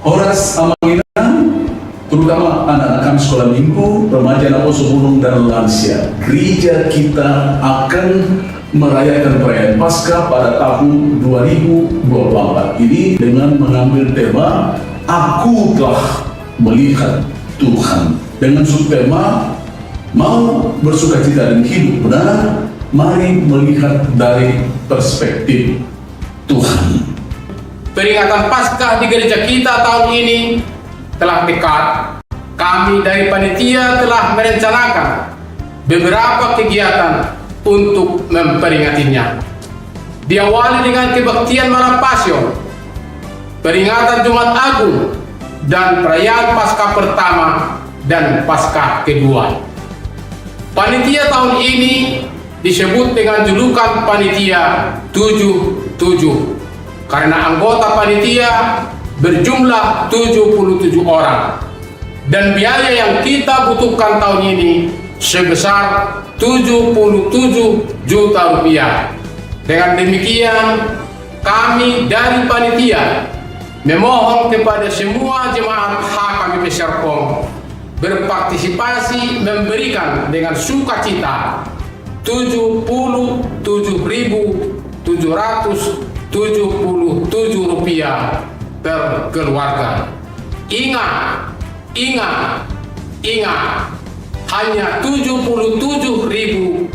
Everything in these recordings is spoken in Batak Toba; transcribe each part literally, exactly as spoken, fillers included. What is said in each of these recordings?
Horas amang inang, terutama anak-anak kami sekolah minggu, remaja, naposo, bulung, dan lansia. Gereja kita akan merayakan perayaan Paskah pada tahun dua ribu dua puluh empat ini dengan mengambil tema Aku Telah Melihat Tuhan, dengan subtema Mau Bersukacita dan Hidup Benar, mari melihat dari perspektif Tuhan. Peringatan Paskah di gereja kita tahun ini telah dekat. Kami dari panitia telah merencanakan beberapa kegiatan untuk memperingatinya. Diawali dengan kebaktian malam Pasion, peringatan Jumat Agung, dan perayaan Paskah pertama dan Paskah kedua. Panitia tahun ini disebut dengan julukan panitia tujuh tujuh, karena anggota panitia berjumlah tujuh puluh tujuh orang. Dan biaya yang kita butuhkan tahun ini sebesar tujuh puluh tujuh juta rupiah. Dengan demikian, kami dari panitia memohon kepada semua jemaat H K B P Serpong berpartisipasi memberikan dengan sukacita tujuh puluh tujuh ribu tujuh ratus tujuh puluh tujuh rupiah per keluarga. Ingat, ingat, ingat, hanya tujuh puluh tujuh ribu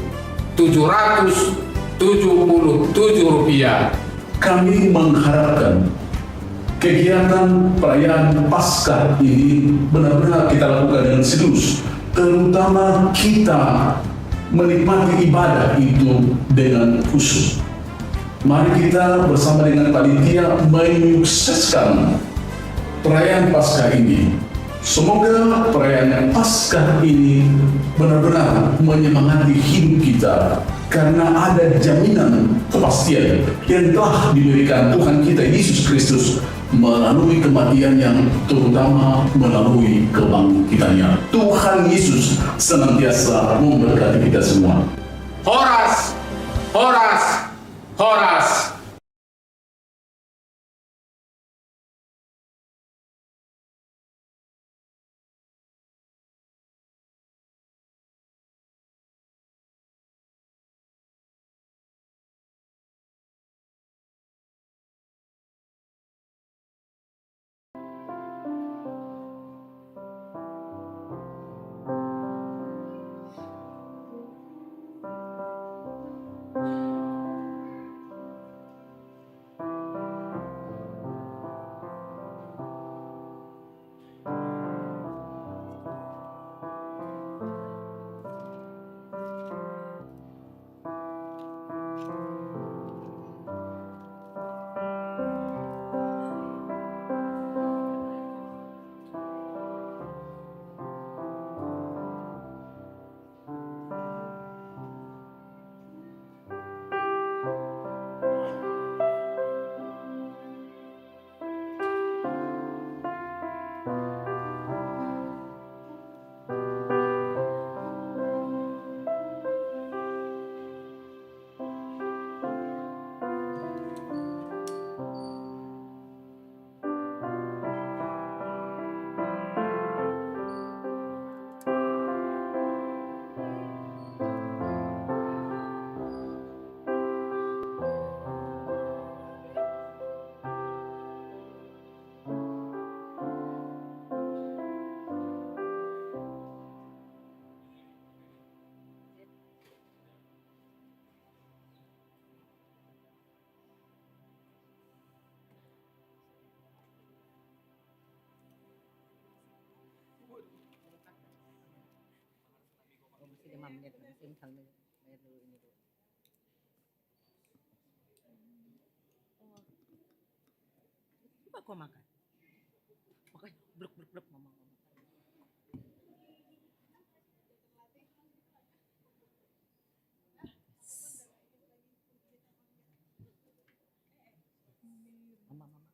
tujuh ratus tujuh puluh tujuh rupiah. Kami mengharapkan kegiatan perayaan Paskah ini benar-benar kita lakukan dengan serius, terutama kita menikmati ibadah itu dengan khusyuk. Mari kita bersama dengan panitia menyukseskan perayaan Paskah ini. Semoga perayaan Paskah ini benar-benar menyemangati hidup kita, karena ada jaminan kepastian yang telah diberikan Tuhan kita Yesus Kristus melalui kematian-Nya, terutama melalui kebangkitan-Nya. Tuhan Yesus senantiasa memberkati kita semua. Horas, horas, horas. Oh, masih lima menit, masih misalnya bayar dulu ini dulu. Coba kau makan. Makanya bluk, bluk, bluk, mama, mama. Mama, mama.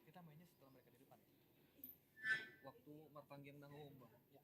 Kita mainnya setelah mereka di depan. Waktu martanggiang na hombar. Ya.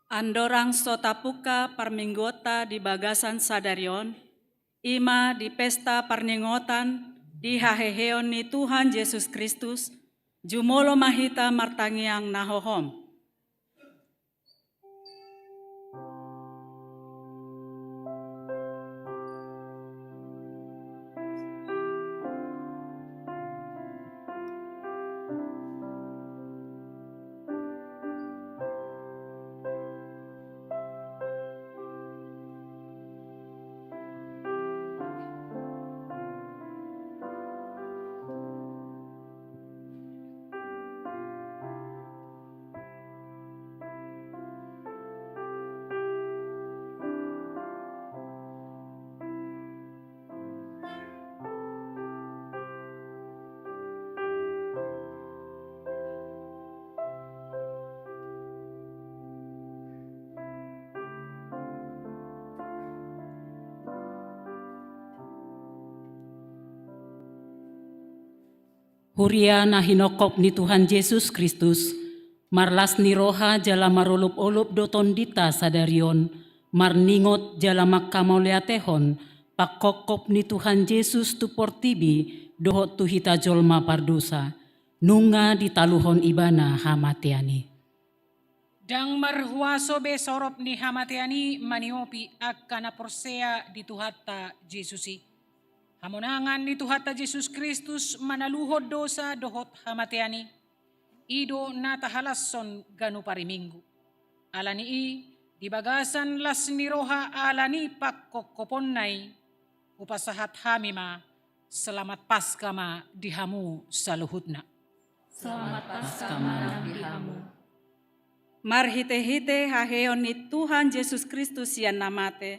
Andorang so tapungka parmingguonta di bagasan sadari on, i ma di pesta parningotan di haheheon ni Tuhan Jesus Kristus, jumolo ma hita martangiang na hohom. Huria na hinophop ni Tuhan Jesus Kristus, marlas ni roha jala marolopolop do tondinta sadari on, marningot jala manghamauliatehon panghophop ni Tuhan Jesus tu portibi dohot tu hita jolma pardosa, nunga ditaluhon Ibana hamatean i. Ndang marhuaso be sorop ni hamatean i maniopi angka na porsea di Tuhanta Jesus i. Hamonangan ni Tuhanta Jesus Kristus manaluhon dosa dohot hamatean i. I do na tahalashon ganup ari Minggu. Ala ni i, di bagasan las ni roha ala ni pangkophoponna i, hupasahat hami ma, selamat Paskah ma di hamu saluhutna. Selamat Paskah ma nang di hamu. Marhitehite haheheon ni Tuhan Jesus Kristus sian na mate,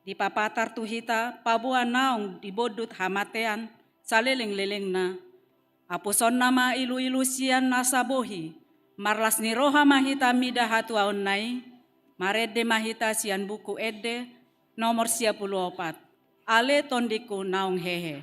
dipapatar tu hita paboa naung dibondut hamatean salelenglelengna. Apusonna ma iluilu sian nasa bohi, marlas ni roha ma hita mida hatuaonna i. Marende ma hita sian Buku Ende nomor sia pulu opat. Ale tondingku naung hehe.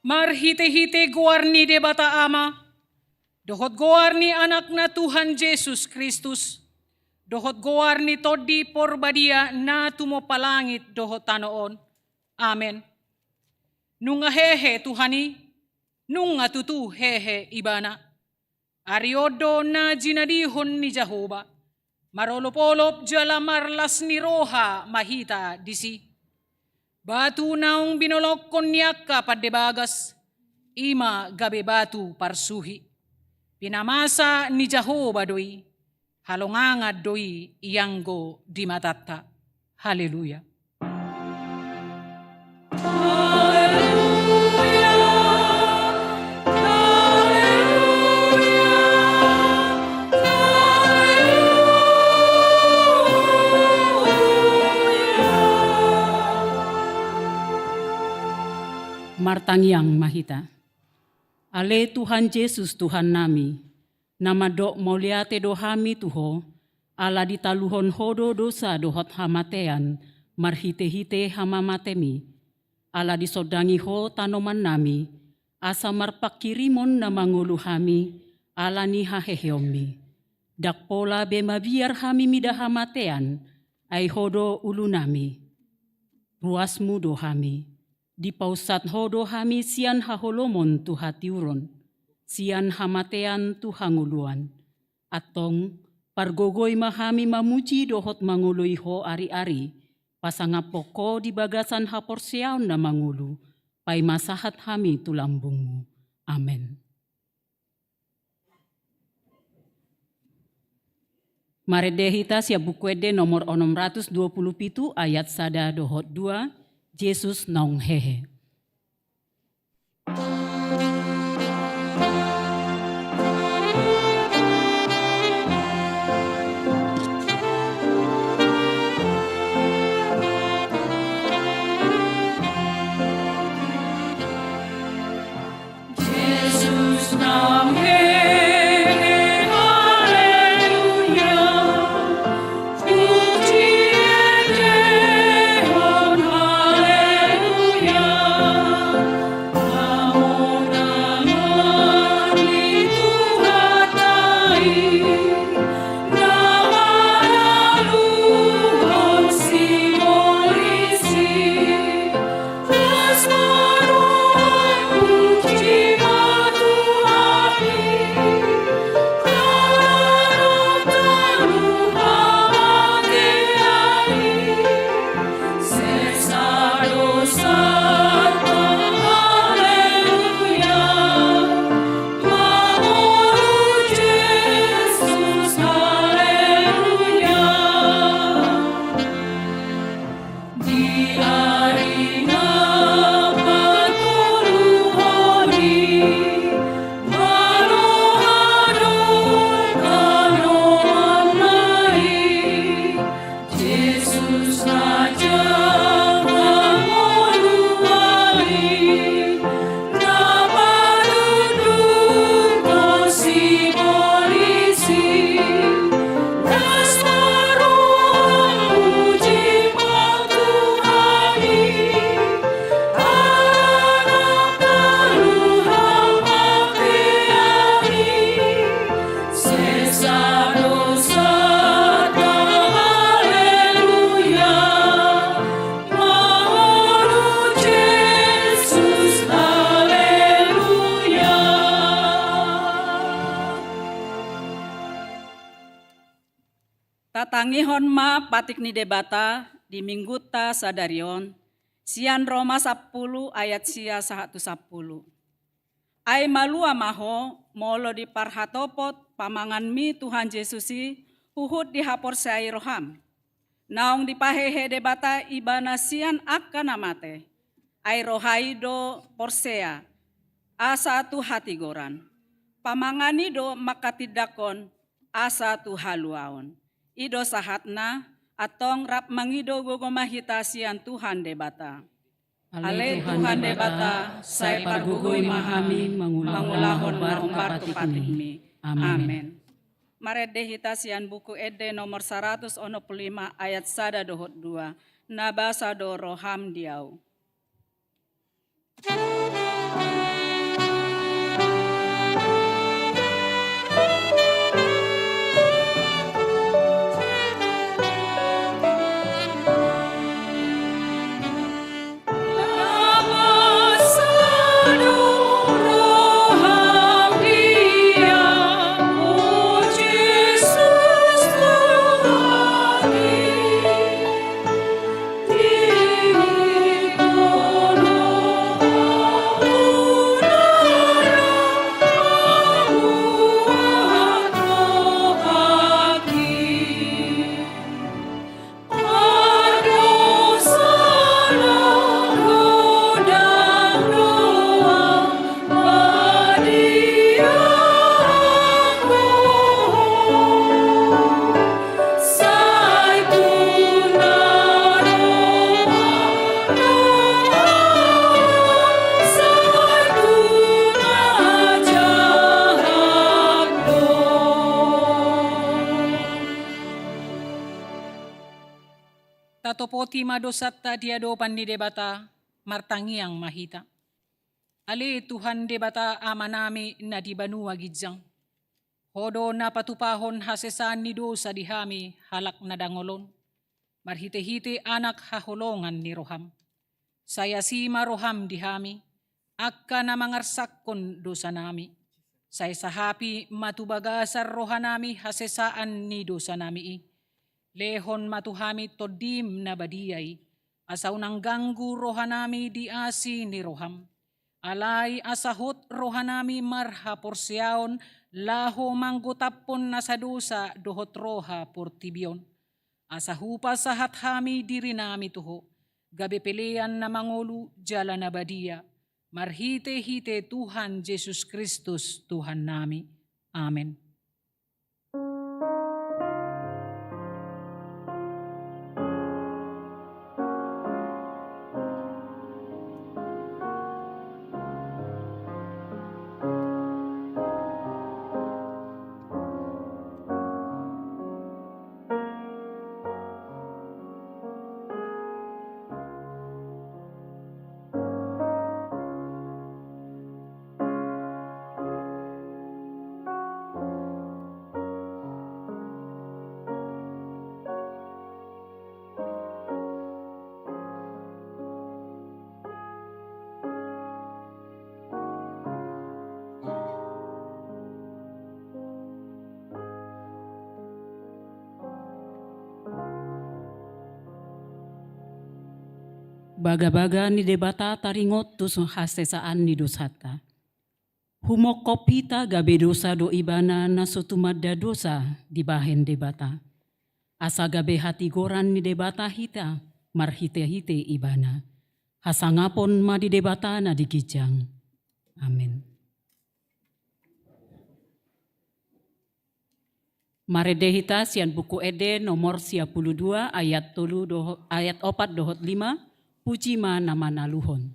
Marhitehite goar ni Debata Ama, dohot goar ni Anakna Tuhan Jesus Kristus, dohot goar ni Tondi Porbadia na tumompa langit dohot tano on. Amen. Nunga hehe Tuhan i, nunga tutu hehe Ibana. Ari on do na jinadihon ni Jahowa, marolopolop jala marlas ni roha ma hita disi. Batu naung binolongkon ni angka pande bagas, i ma gabe batu parsuhi. Pinamasa ni Jahowa do i, halongangan do i ianggo di matanta. Haleluya. Martangiang ma hita. Ale Tuhan Jesus, Tuhannami, na mandok mauliate do hami tu Ho, ala ditaluhon Ho do dosa dohot hamatean marhite-hite hamamatemi. Ala disondangi Ho tanomannami, asa marpanghirimon na mangolu hami ala ni haheheonmi. Ndang pola be mabiar hami mida hamatean, ai Ho do ulunami. Ruasmu do hami. Dipaunsat Ho do hami sian haholomon tu hatiuron, sian hamatean tu hangoluan. Antong, pargogoi ma hami mamuji dohot mangoloi Ho ari-ari, pasangaphon Ho di bagasan haporseaon na mangolu, paima sahat hami tu lambungmu. Amen. Marende hita sian Buku Ende nomor onom ratus dua pulu pitu ayat sada dohot dua, Jesus naung hehe. Tatangihon ma patik ni Debata di Minggunta sadari on, sian Roma sampulu ayat sia sahat tu sampulu. Ai malua ma ho, molo diparhatopot pamanganmi Tuhan Jesus i huhut dihaporseai roham. Naung dipahehe Debata ibana sian angka na mate. Ai roha i do porsea, asa tu hatigoran. Pamangan i do manghatindanghon, asa tu haluaon. I do sahatna, antong rap mangido gogo ma hita sian Tuhan Debata. Ale Tuhan Debata, sai pargogoi ma hami mangulahon na hombar tu patikmi. Amen. Marende hita sian Buku Ende nomor saratus onom pulu lima ayat sada dohot dua, na basa do roham di ahu. Sopoti ma dosanta di adopan ni Debata, martangiang ma hita. Ale Tuhan Debata Amanami na di banua ginjang. Ho do na patupahon hasesaan ni dosa di hami halak na dangol on, marhite-hite Anak haholongan ni roham. Sai asi ma roham di hami, angka na mangarsakkon dosanami. Sai sahapi ma tu bagasan rohanami hasesaan ni dosanami i. Lehon ma tu hami Tondim na badia i, asa unang ganggu rohanami di asi ni roham. Alai asa hot rohanami marhaporseaon laho manggotaphon nasa dosa dohot roha portibi on. Asa hupasahat hami dirinami tu Ho, gabe pelean na mangolu jala na badia, marhite-hite Tuhan Jesus Kristus Tuhannami. Amen. Bagabaga ni Debata taringot tu hasesaan ni dosanta. Humongkop hita gabe dosa do Ibana na so tumanda dosa dibahen Debata. Asa gabe hatigoran ni Debata hita marhite-hite Ibana. Hasangapon ma di Debata na di ginjang. Amen. Marende hita sian Buku Ende nomor sia pulu dua, ayat tolu doho-, ayat opat dohot lima. Puji ma na manaluhon.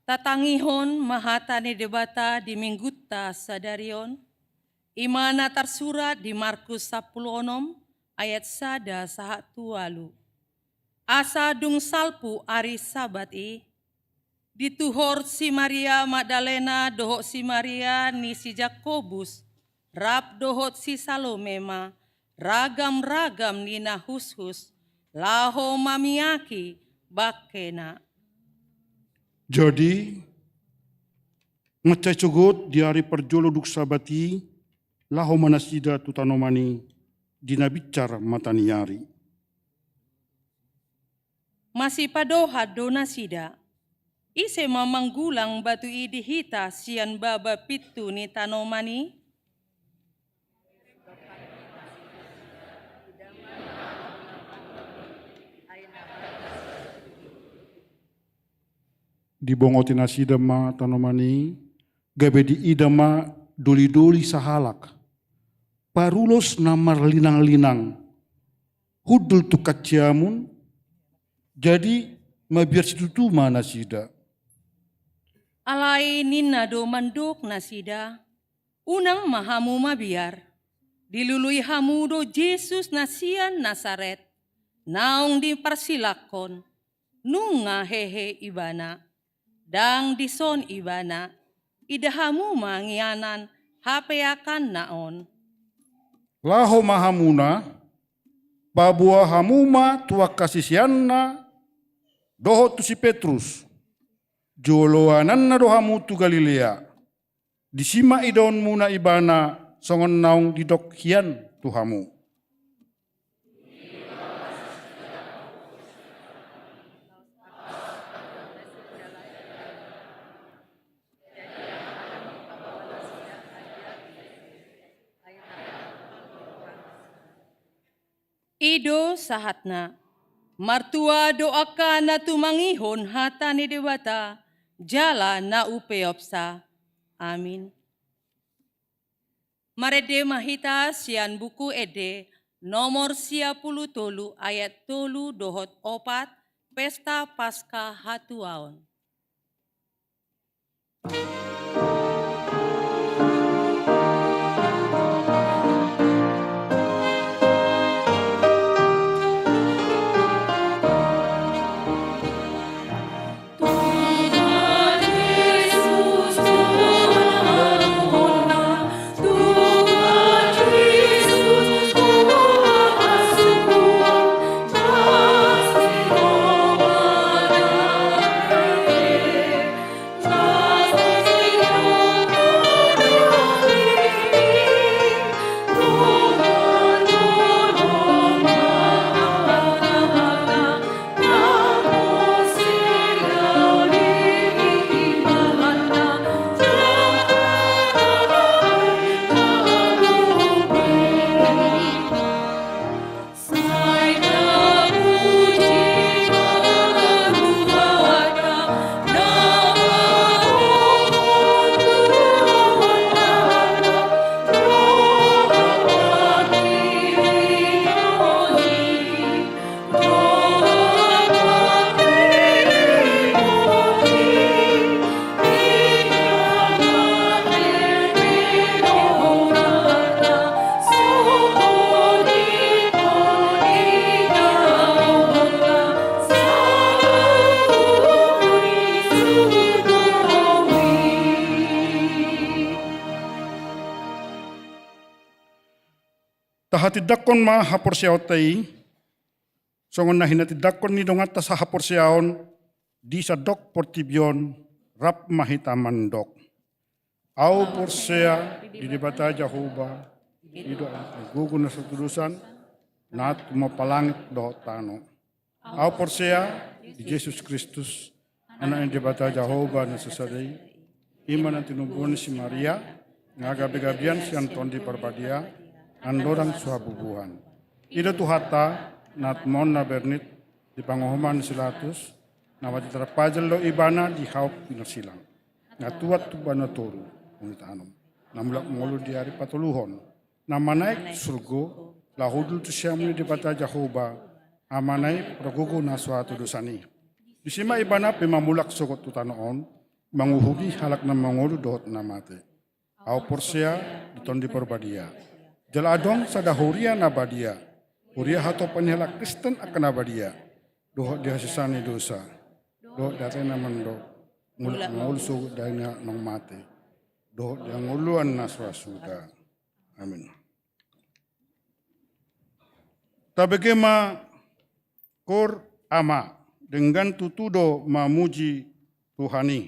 Tatangihon ma hata ni Debata di Minggunta sadari on, i ma na tarsurat di Markus sampulu onom ayat sada sahat tu ualu. Asa dung salpu ari Sabat i, dituhor si Maria Magdalena dohot si Maria ni si Jakobus, rap dohot si Salome ma, ragam-ragam ni na hushus, laho mamiaki bangkena. Jadi, mansai sogot di ari parjolo dung Sabat i, laho ma nasida tu tanoman i, di na binsar mata ni ari. Masipadohan do nasida. Ise ma manggulang batu i di hita sian baba pintu ni tanoman i? Dibongoti nasida ma tanoman i, gabe diida ma dolidoli sahalak, parulos na marlinanglinang, hundul tungkan siamun, jadi mabiar situtu ma nasida. Alai ninna do mandok nasida: Unang ma hamu mabiar. Dilului hamu do Jesus na sian Nasaret, naung diparsilangkon. Nunga hehe Ibana, ndang dison Ibana, ida hamu ma inganan hapeakanna on. Laho ma hamuna, paboa hamu ma tu angka siseanna dohot tu si Petrus. Joloananna do hamu tu Galilea. Disi ma idaonmuna Ibana, songon naung didok hian tu hamu. I do sahatna. Martua do angka na tumangihon hata ni Debata jala na umpeopsa. Amin. Marende ma hita sian Buku Ende nomor sia pulu tolu, ayat tolu dohot opat, Pesta Paska hatuaon. Tahatindangkon ma haporseaonta i, songon na hinatindangkon ni donganta sahaporseaon di sandok portibi on, rap ma hita mandok: Ahu porsea di Debata Jahowa, i do Amanta na gogo na so hatudosan, na tumompa langit dohot tano. Ahu porsea di Jesus Kristus, Anak ni Debata Jahowa na so sada i, i ma na tinubuhon ni si Maria, na gabegabean sian Tondi Parbadia, andorang so habubuhan. I do Tuhanta, na tumaon na bernit, di pangomoan ni si Pilatus, na mate tarpajal do Ibana di hau pinarsilang. Na tuat tu banua toru, dung ditanom. Na mulak mangolu di ari patoluhon. Na manaek tu surgo, laho hundul tu siamun ni Debata Jahowa, Amanta na pargogo na so hatudosan i. Disi ma Ibana pe mamulak sogot tu tano on, manguhumi halak na mangolu dohot na mate. Ahu porsea di Tondi Parbadia. Jala adong sada huria na badia. Huria hatopan ni halak Kristen angka na badia. Dohot di hasesaan ni dosa. Dohot di hata na mandok. Mulak mangolu sogot di na naung mate. Dohot di hangoluan na so ra suda. Amin. Tabege ma koor Ama, denggan tutu do mamuji Tuhan i.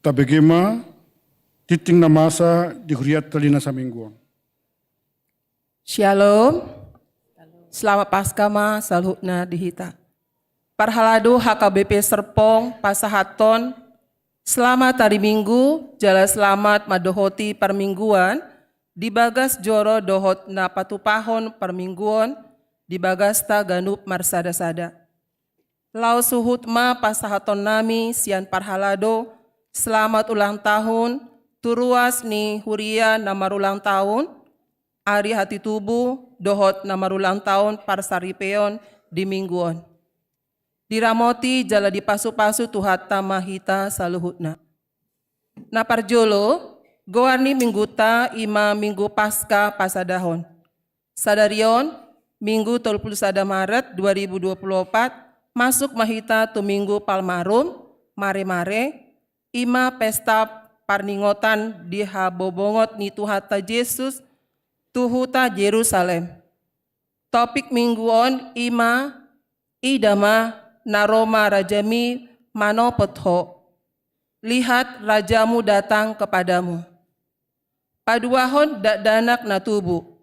Tabege ma tingting na masa di hurianta di na saminggu on. Shalom. Selamat Paskah ma saluhutna di hita. Parhalado H K B P Serpong pasahathon selamat hari Minggu, jala selamat mandohoti parmingguan di bagas joro dohot na patupahon parmingguon di bagasta ganup marsada-sada. Laos huhut ma pasahatonnami sian parhalado selamat ulang tahun tu ruas ni huria na marulang tahun, ari hatutubu dohot na marulang tahun parsaripeon di minggu on. Diramoti jala dipasupasu Tuhanta ma hita saluhutna. Na parjolo, goar ni mingguta i ma Minggu Paskah pasadahon. Sadari on, Minggu tolu pulu sada Maret dua ribu dua pulu opat, masuk ma hita tu Minggu Palmarum, Mare-mare, i ma pesta parningotan di habobongot ni Tuhanta Jesus tu huta Jerusalem. Topik minggu on i ma, ida ma, na ro ma rajami manopot ho. Lihat, rajamu datang kepadamu. Paduahon dakdanak na tubu.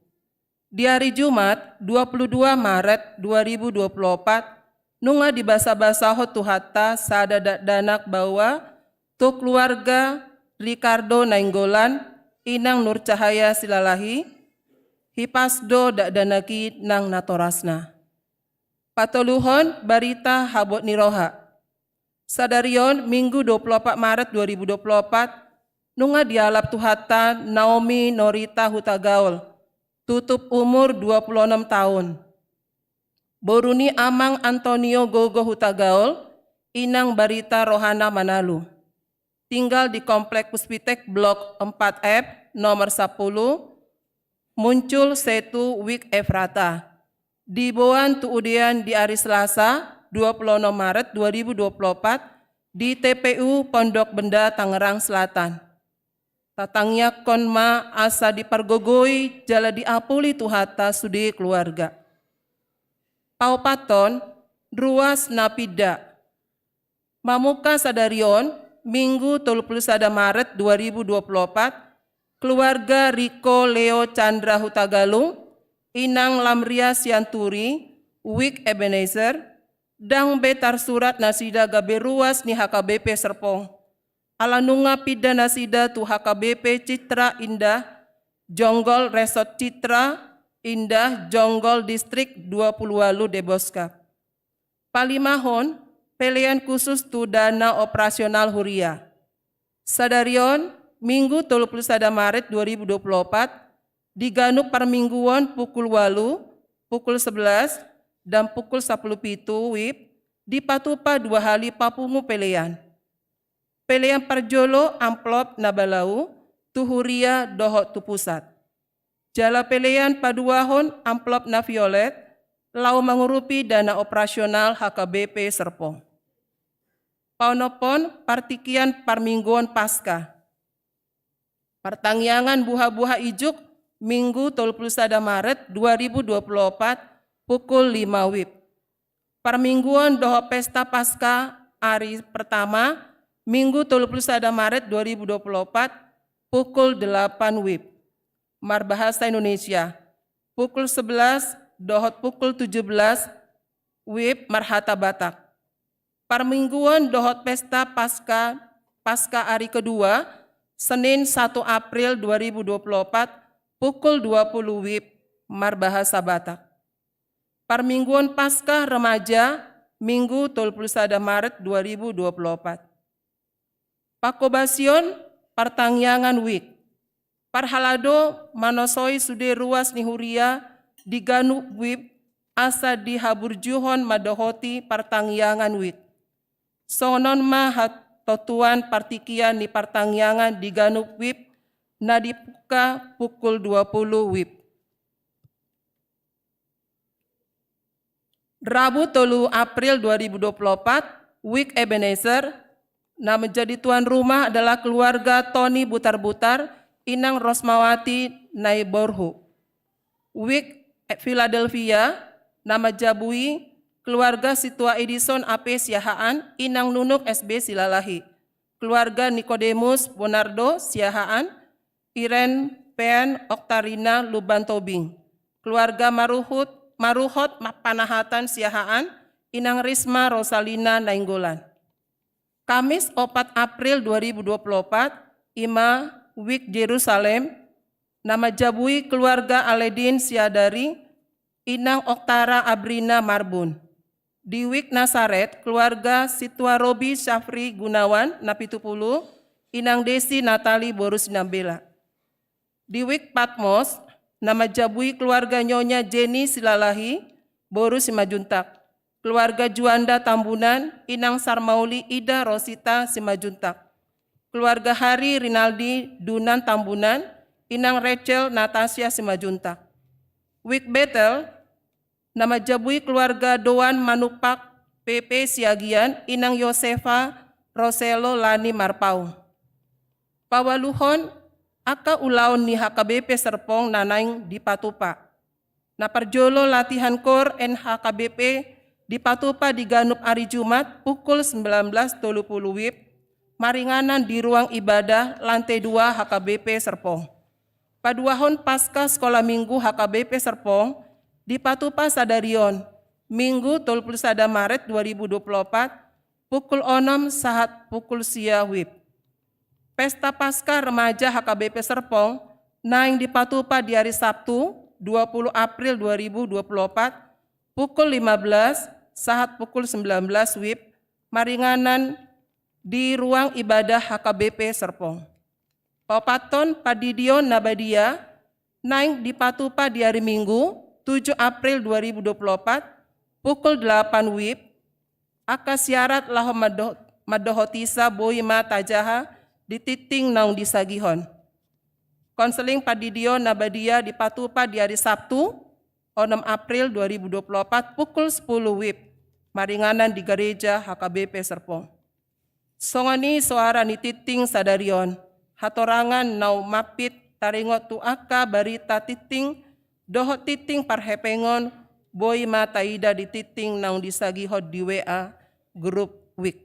Di ari Jumat, dua pulu dua Maret dua ribu dua pulu opat, nunga dibasabasahon Tuhanta sada dakdanak baoa tu keluarga Ricardo Nainggolan, inang Nur Cahaya Silalahi, hipas do dakdanak i nang natorasna. Patoluhon, barita habot ni roha. Sadari on, Minggu dua pulu opat Maret dua ribu dua pulu opat, nunga dialap Tuhanta Naomi Norita Hutagaol, tutup umur dua pulu onom taon. Boru ni Amang Antonio Gogo Hutagaol, inang Barita Rohana Manalu. Tinggal di Komplek Puspitek Blok empat F, nomor sapuluh, Muncul Setu, Wijk Efrata. Diboan tu udean di ari Selasa, dua pulu onom Maret dua ribu dua pulu opat, di T P U Pondok Benda, Tangerang Selatan. Tatangiangkon ma asa dipargogoi jala diapuli Tuhanta sude keluarga. Paopathon, ruas na pinda. Mamungka sadari on, Minggu tolu pulu sada Maret dua ribu dua pulu opat, keluarga Riko Leo Chandra Hutagalung, inang Lamria Sianturi, Wijk Ebenezer, ndang be tarsurat nasida gabe ruas ni H K B P Serpong. Ala nunga pinda nasida tu H K B P Citra Indah, Jonggol, Resort Citra Indah, Jonggol, Distrik dua pulu ualu Deboska. Palimahon, pelean khusus tu dana operasional huria. Sadari on, Minggu tolu pulu sada Maret dua ribu dua pulu opat, di ganup parmingguon pukul ualu, pukul sebelas, dan pukul sapuluh pitu WIB, dipatupa dua hali papungu pelean. Pelean parjolo amplop na balau tu huria dohot tu pusat. Jala pelean paduahon amplop na violet, laho mangurupi dana operasional H K B P Serpong. Paonomhon, partingkian parmingguon Paskah. Partangiangan buhabuha ijuk, Minggu tolu pulu sada Maret dua ribu dua pulu opat, pukul lima WIB. Parmingguon dohot pesta Paskah ari pertama, Minggu tolu pulu sada Maret dua ribu dua pulu opat, pukul delapan WIB, marbahasa Indonesia, pukul sebelas dohot pukul tujuh belas WIB, marhata Batak. Parmingguon dohot pesta Paskah, Paskah ari kedua, Senin satu April dua ribu dua pulu opat, pukul dua puluh WIB, marbahasa Batak. Parmingguon Paskah remaja, Minggu tolu pulu sada Maret dua ribu dua pulu opat. Panghobasion partangiangan WIB. Parhalado manosoi sude ruas ni huria di ganup WIB asa dihaburjuhon mandohoti partangiangan WIB. Songon on ma hatontuan partingkian ni partangiangan di ganup WIB na dipungka pukul dua puluh WIB. Rabu tolu April dua ribu dua puluh opat, Wijk Ebenezer, na menjadi tuan rumah adalah keluarga Tony Butarbutar, inang Rosmawati Naiborhu. Wijk Philadelphia, na manjabui keluarga Situa Edison A P Siahaan, inang Nunuk S B Silalahi. keluarga Nikodemus Bonardo Siahaan, Iren Pean Oktarina Lumban Tobing, keluarga Maruhut, Maruhot Panahatan Siahaan, Inang Risma Rosalina Nainggolan. Kamis opat April dua ribu dua puluh opat, i ma Wijk Jerusalem, na manjabui keluarga Aledin Siadari, Inang Oktara Abrina Marbun. Di Wijk Nasaret, keluarga Situarobi Syafri Gunawan, na pitu pulu, Inang Desi Natali boru Sinambela. Di Wijk Patmos, na manjabui keluarga Nyonya Jenny Silalahi, boru Simanjuntak. Keluarga Juanda Tambunan, Inang Sarmauli Ida Rosita Simanjuntak. Keluarga Hari Rinaldi Dunan Tambunan, Inang Rachel Natasha Simanjuntak. Wijk Betel, na manjabui keluarga Doan Manumpak P P Siagian, Inang Yosefa Roselo Lani Marpaung. Paualuhon, angka ulaon ni H K B P Serpong na naeng dipatupa. Na parjolo latihan kor N H K B P dipatupa di ganup ari Jumat pukul sembilan belas tolu pulu WIB, maringanan di ruang ibadah lantai dua H K B P Serpong. Paduahon Paskah Sekolah Minggu H K B P Serpong dipatupa sadari on, Minggu tolu pulu sada Maret dua ribu dua pulu opat, pukul onom sahat pukul sia WIB. Pesta Paskah Remaja H K B P Serpong naeng dipatupa di ari Sabtu, dua pulu April dua ribu dua pulu opat, pukul lima belas sahat pukul sembilan belas WIB, maringanan di ruang ibadah H K B P Serpong. Paopathon, Pandidion na Badia naeng dipatupa di ari Minggu, tujuh April dua ribu dua pulu opat, pukul delapan WIB, angka syarat laho mando-, mandohotisa boi ma tajaha di tingting naung disagihon. Konseling Pandidion na Badia dipatupa di ari Sabtu, onom April dua ribu dua pulu opat, pukul sepuluh WIB, maringanan di gareja H K B P Serpong. Songon i soara ni tingting sadari on, hatorangan naung mampit taringot tu angka barita tingting dohot tingting parhepengon, boi ma taida di tingting naung disagihon di W A grup WIB.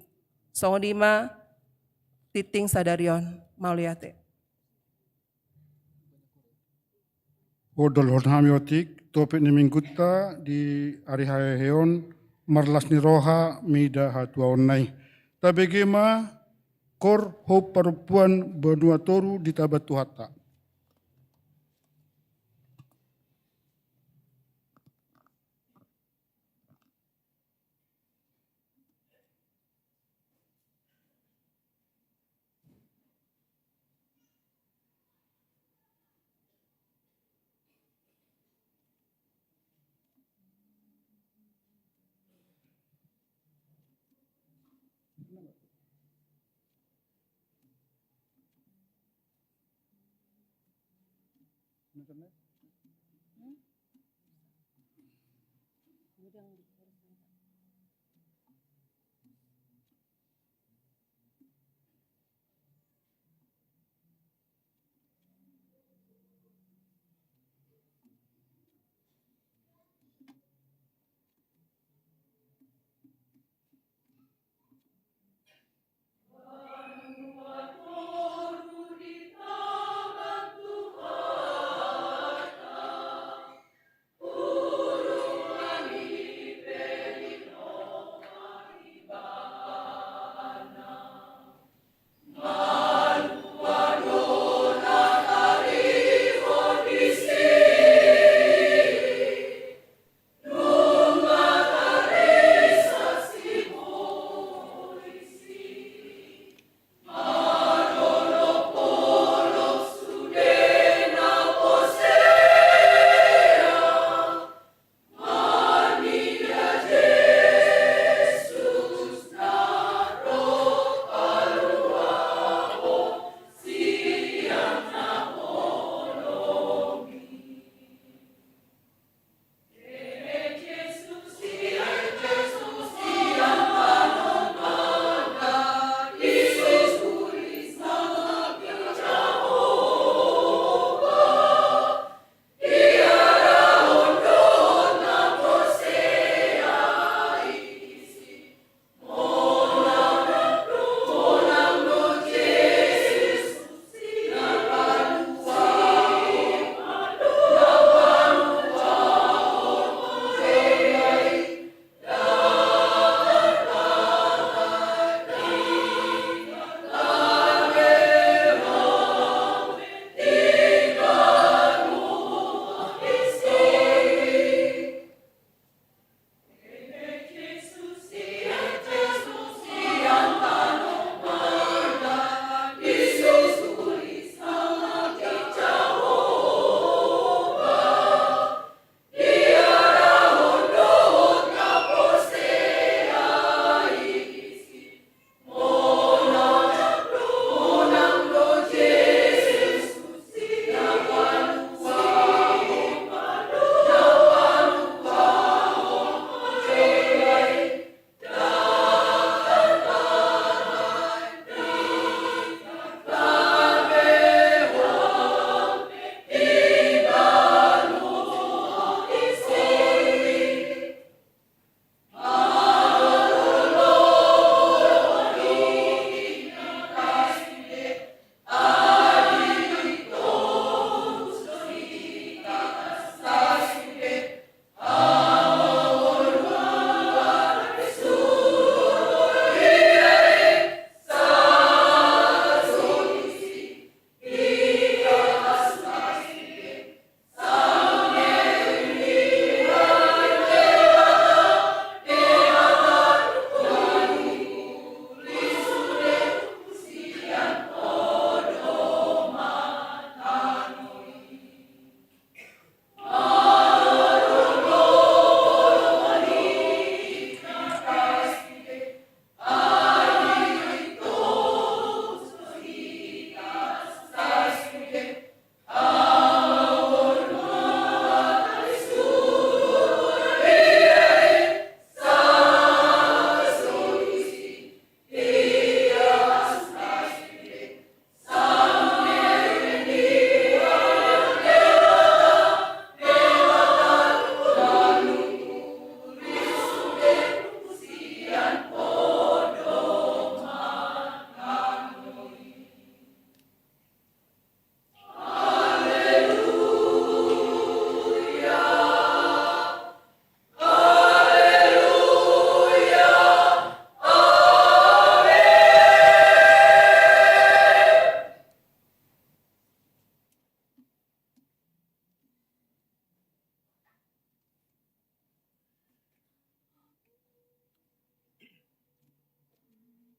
Songon i ma tingting sadari on. Mauliate. Podolohon hami otik topik ni Minggunta di ari hahehe on, marlas ni roha mida hatuaonna i. Tabege ma, kor hop parompuan banua toru ditabat Tuhanta.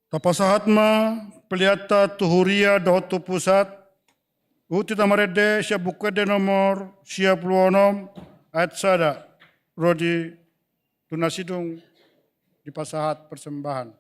Tapasahat ma peleanta tu huria dohot tu pusat. Huhut hita marende sian Buku Ende nomor sia pulu onom ayat sada ro di tu na sidung dipasahat persembahan.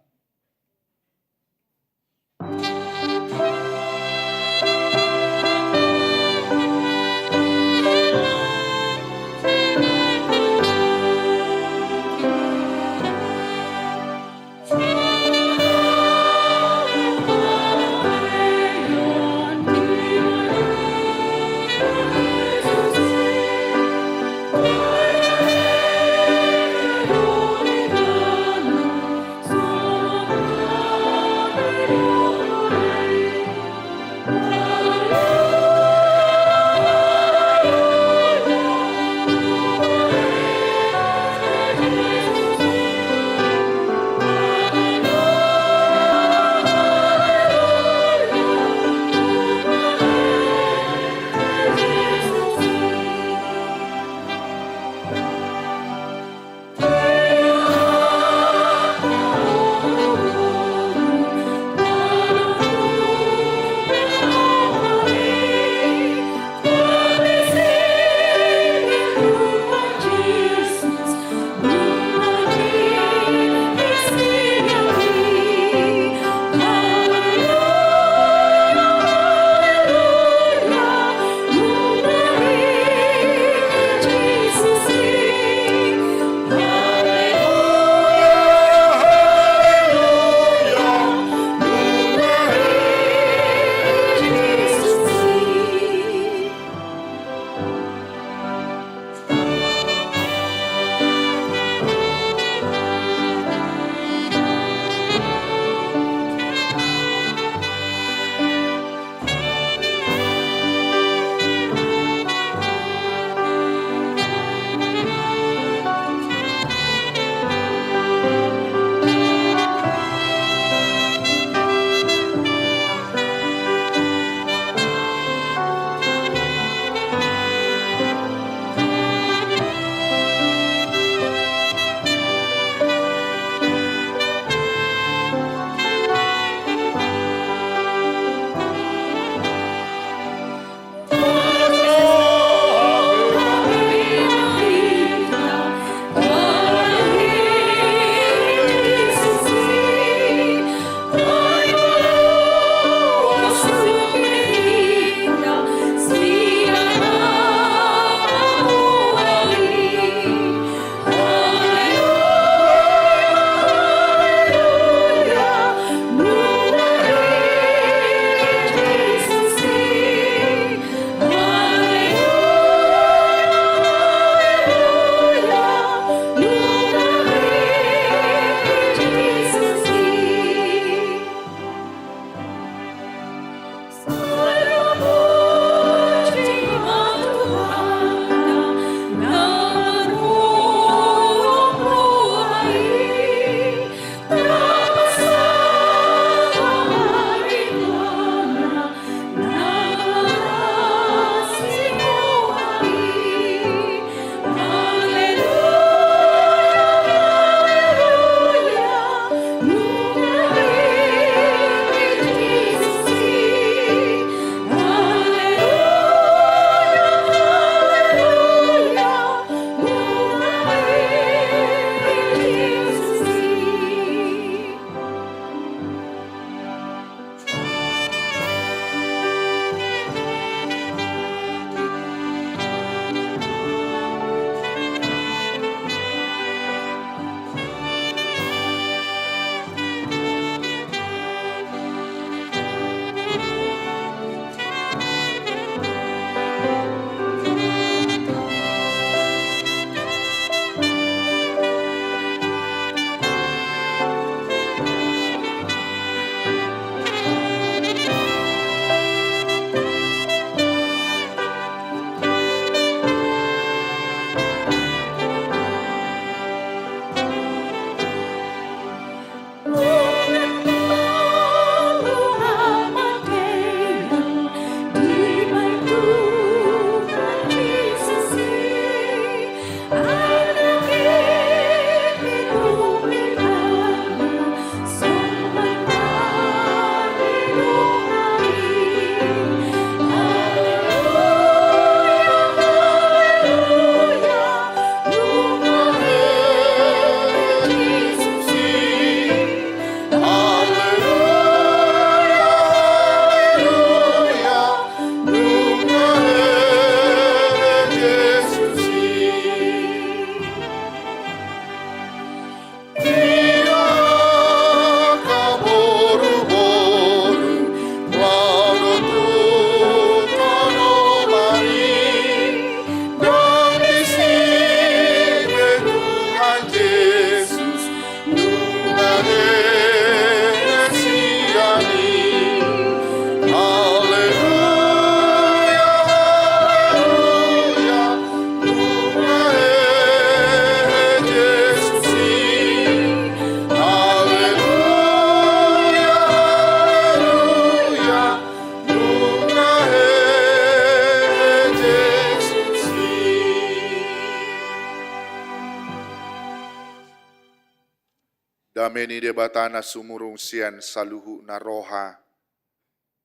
Dame ni Debata na sumurung sian saluhutna roha,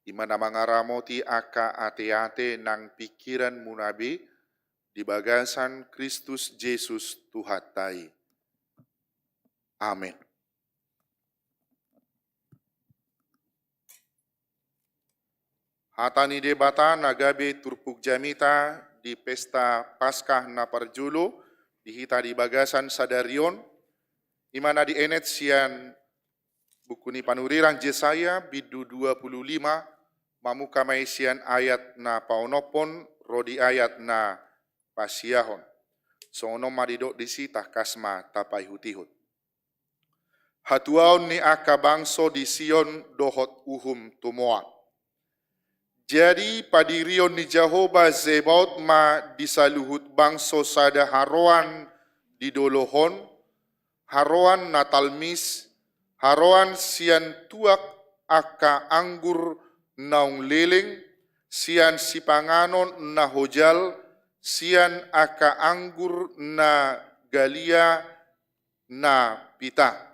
i ma na mangaramoti angka ateate nang pingkiranmuna be di bagasan Kristus Jesus Tuhanta i. Amen. Hata ni Debata na gabe turpuk jamita di pesta Paskah na parjolo di hita di bagasan sadari on, i ma na dienet sian buku ni panurirang Jesaya bindu dua pulu lima, mamungka ma i sian ayat na paonomhon ro di ayat na pasiahon. Songon on ma didok disi, tangkas ma tapaihutihut. Hatuaon ni angka bangso di Sion dohot uhum tu Moab. Jadi padirion ni Jahowa Zebaot ma di saluhut bangso sada haroan di dolok on, haroan na talmis, haroan sian tuak angka anggur naung leleng, sian sipanganon na hojal, sian angka anggur na galia na pita.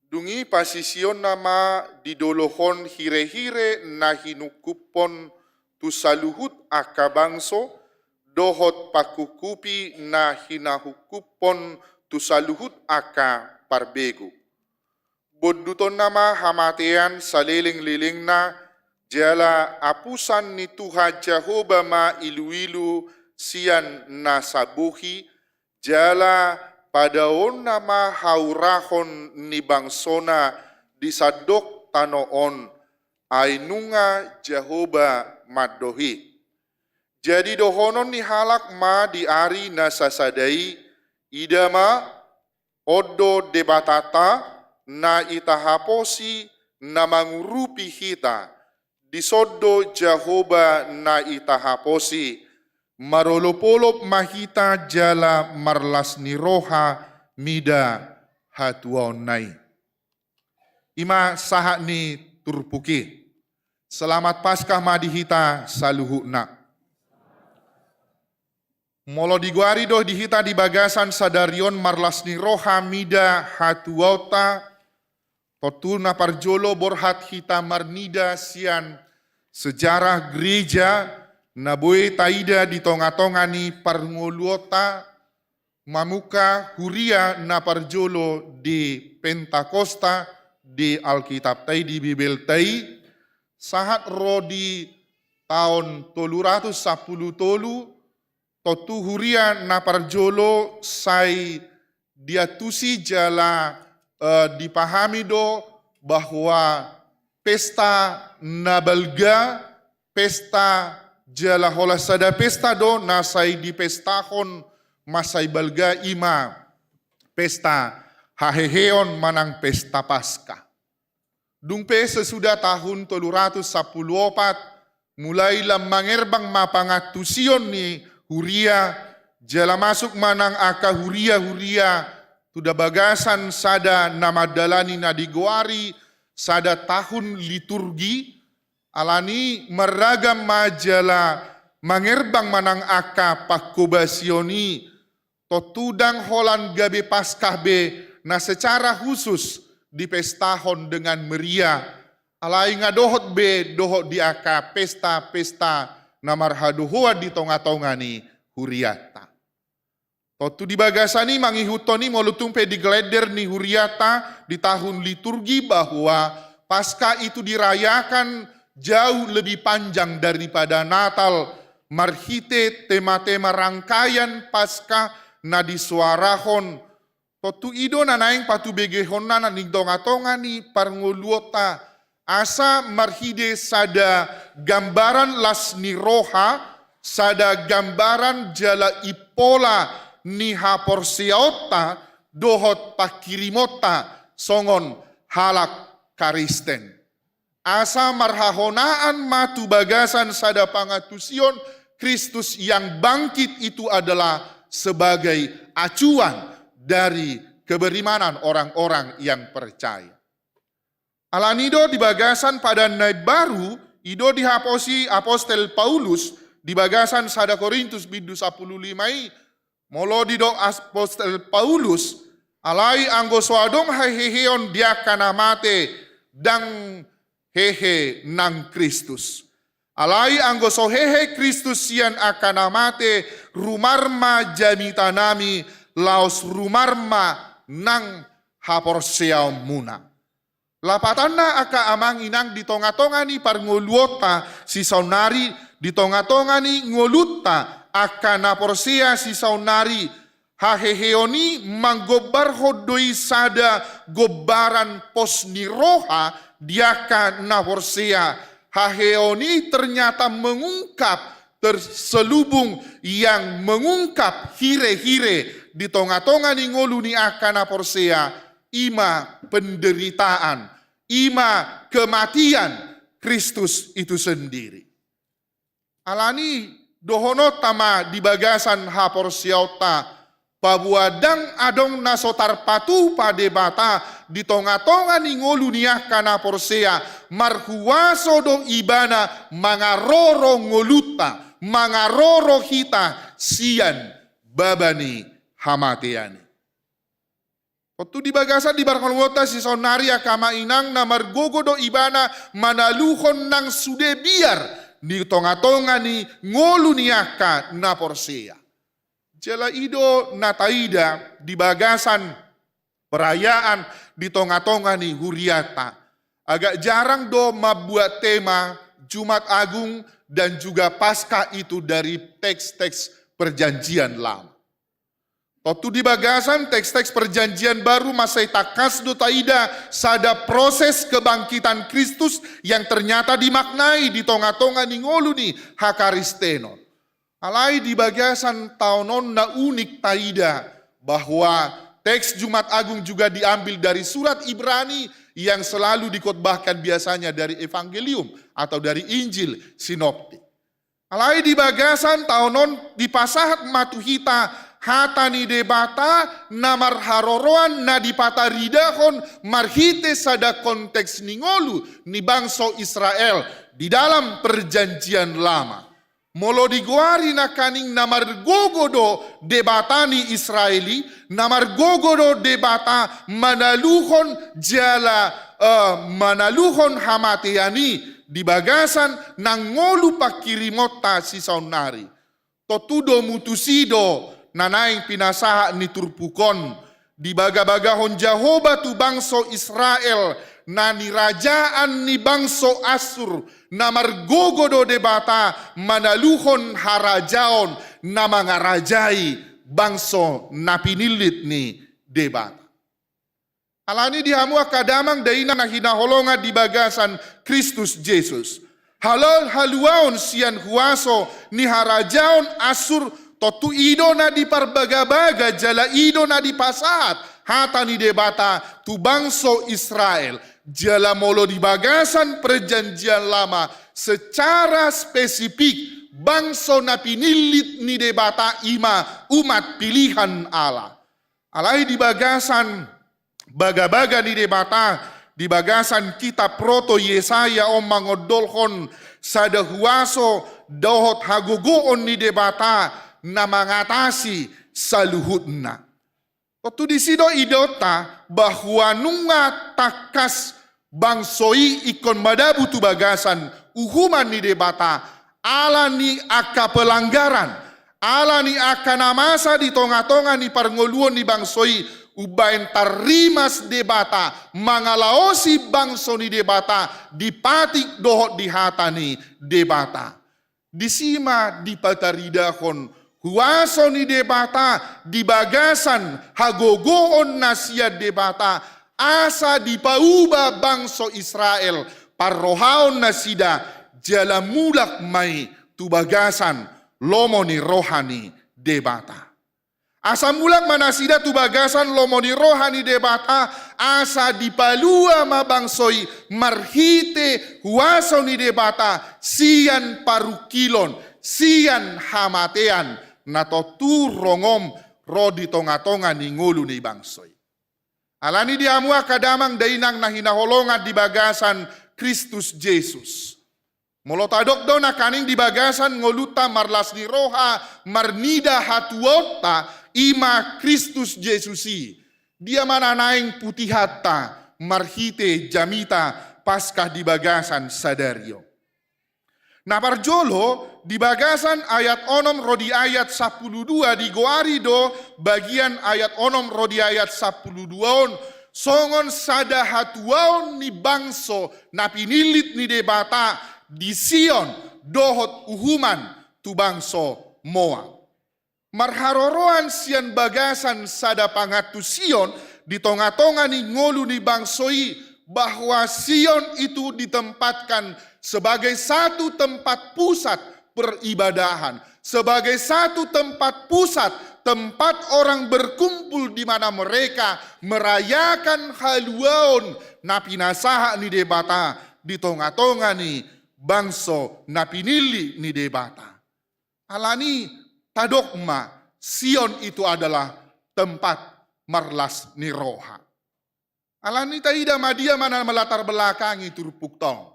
Dung i pasisionna ma di dolok on hirehire na hinungkuphon tu saluhut angka bangso, dohot pangkungkupi na hinahungkuphon tu saluhut angka parbegu. Bondutonna ma hamatean salelenglelengna, jala apusan ni Tuhan Jahowa ma iluilu sian na sabohi, jala padaonna ma haurahon ni bangsona di sandok tano on, ai nunga Jahowa mandok i. Jadi dohonon ni halak ma di ari na sasada i, ida ma, on do Debatanta, na i tahaposi, na mangurupi hita, dison do Jahowa na i tahaposi, marolopolop ma hita jala marlas ni roha mida hatuaonna i. I ma sahat ni turpuk i. Selamat Paskah ma di hita saluhutna. Molo digoari do di hita di bagasan sadari on marlas ni roha mida hatuaonta, tontu na parjolo borhat hita marnida sian sejarah gereja na boi taida di tongatonga ni parngoluonta, mamungka huria na parjolo di Pentakosta di Alkitabta i, di Bibelta i, sahat ro di taon tolu ratus sampulu tolu, tontu huria na parjolo sai diantusi jala, eh, dipahami do bahwa pesta na balga, pesta jala holan sada pesta do na sai dipestahon mansai balga, i ma pesta haheheon manang pesta Paskah. Dung pe sesudah tahun tolu ratus sampulu opat, mulai lam mangerbang ma pangantusion ni huria, jala masuk ma nang angka huria-huria tu da bagasan sada na mandalani na digoari sada tahun liturgi, alani marragam ma jala mangerbang ma nang angka pangkobasion i, tontu ndang holan gabe Paskah be na secara khusus dipestahon dengan meriah, alai nga dohot be dohot di angka pesta-pesta na marhadohoan di tongatonga ni hurianta. Tontu di bagasan i mangihuthon i molo tung pe di kalender ni hurianta di tahun liturgi bahwa Paskah itu dirayakan jauh lebih panjang daripada Natal, marhite tema-tema rangkaian Paskah na disoarahon. Tontu i do na naeng patubegehonna na di tongatonga ni parngoluonta, asa marhite sada gambaran las ni roha, sada gambaran jala impola ni haporseaonta dohot pangkirimonta songon halak Kristen. Asa marhahonaan ma tu bagasan sada pangantusion, Kristus yang bangkit itu adalah sebagai acuan dari keberimanan orang-orang yang percaya. Alani do di bagasan Padan na Imbaru, i do dihaposi apostel Paulus di bagasan sada Korintus bindu sampulu lima i, molo didok apostel Paulus, Alai anggo so adong haheheon di angka na mate, ndang hehe nang Kristus. Alai anggo so hehe Kristus sian angka na mate, rumar ma jamitanami, laos rumar ma nang haporseaonmuna. Lapatanna angka amang inang, di tonga-tonga ni parngoluonta sisaonnari, di tonga-tonga ni ngolunta angka na porsea sisaonnari, haheheon i manggombarhon do i sada gombaran pos ni roha di angka na porsea. Haheheon i ternyata mengungkap, terselubung yang mengungkap hire-hire di tonga-tonga ni ngolu ni angka na porsea, i ma penderitaan, i ma kematian Kristus itu sendiri. Alani dohononta ma di bagasan haporseaonta, paboa ndang adong na so tarpatupa Debata di tonga-tonga ni ngolu ni angka na porsea, marhuaso do Ibana mangaroro ngolunta, mangaroro hita sian baba ni hamatean i. Tontu di bagasan di parngoluonta sisaonnari angka amang inang, na margogo do Ibana manaluhon nang sude biar di tonga-tonga ni ngolu ni angka na porsea. Jala i do na taida di bagasan perayaan di tonga-tonga ni hurianta. Agak jarang do mambuat tema Jumat Agung dan juga Paskah itu dari teks-teks Perjanjian Lama. Tontu di bagasan teks-teks Perjanjian Baru mansai tangkas do taida sada proses kebangkitan Kristus yang ternyata dimaknai di tonga-tonga ni ngolu ni hakaristenon. Alai di bagasan taon on na unik taida bahwa teks Jumat Agung juga diambil dari surat Ibrani yang selalu dikhotbahkan biasanya dari Evangelium atau dari Injil Sinoptik. Alai di bagasan taon on dipasahat ma tu hita hata ni Debata na marharoroan na dipataridahon marhite sada konteks ni ngolu ni bangso Israel di dalam Perjanjian Lama. Molo digoari nangkaning na margogo do Debata ni Israel i, na margogo do Debata manaluhon jala, eh, manaluhon hamatean i di bagasan nang ngolu pangkirimonta sisaonnari. Tontu domu tusi do na naeng pinasahat ni turpuk on, dibagabagahon Jahowa tu bangso Israel na nirajaan ni bangso Assur, na margogo do Debata manaluhon harajaon na mangarajai bangso na pinillit ni Debata. Alani di hamu angka damang dainang na hinaholongan di bagasan Kristus Jesus, halal haluaon sian huaso ni harajaon Assur, tontu i do na diparbagabaga jala i do na dipasahat hata ni Debata tu bangso Israel. Jala molo di bagasan Perjanjian Lama, secara spesifik bangso na pinillit ni Debata i ma umat pilihan Allah. Alai di bagasan bagabaga ni Debata, di bagasan kitab Proto Yesaya on mangondolhon sada huaso dohot hagogoon ni Debata na mangatasi saluhutna. Tontu disi do idaonta bahwa nunga tangkas bangso i ingkon madabu tu bagasan uhuman ni Debata, ala ni angka pelanggaran, ala ni angka na masa di tonga-tonga ni parngoluon ni bangso i, umbaen tarrimas Debata, mangalaosi bangso ni Debata, dipatik dohot di hata ni Debata. Disi ma dipataridahon huaso ni Debata di bagasan hagogoon na sian Debata, asa dipauba bangso Israel, parrohaon nasida, jala mulak ma i tu bagasan lomo ni roha ni Debata. Asa mulak ma nasida tu bagasan lomo ni roha ni Debata, asa dipalua ma bangso i marhite huaso ni Debata sian parungkilon, sian hamatean, na tontu rongom ro di tonga-tonga ni ngolu ni bangso i. Alani di hamu angka damang dainang na hinaholongan di bagasan Kristus Jesus. Molo tadok do nangkaning di bagasan ngolunta marlas ni roha, marnida hatuaonta, i ma Kristus Jesus i. Dia ma na naeng putihanta marhite jamita Paskah di bagasan sadari on? Na parjolo, di bagasan ayat onom ro di ayat sampulu dua digoari do bagian ayat onom ro di ayat sampulu dua on songon sada hatuaon ni bangso na pinillit ni Debata di Sion dohot uhuman tu bangso Moab. Marharoroan sian bagasan sada pangantusion di tongatonga ni ngolu ni bangso i, bahwa Sion itu ditempatkan sebagai satu tempat pusat peribadahan, sebagai satu tempat pusat, tempat orang berkumpul di mana mereka merayakan haluaon na pinasahat ni Debata di tongatonga ni bangso na pinillit ni Debata. Alani tadok ma, Sion itu adalah tempat marlas ni roha. Alani taida ma dia ma na melatar belakangi turpukta on.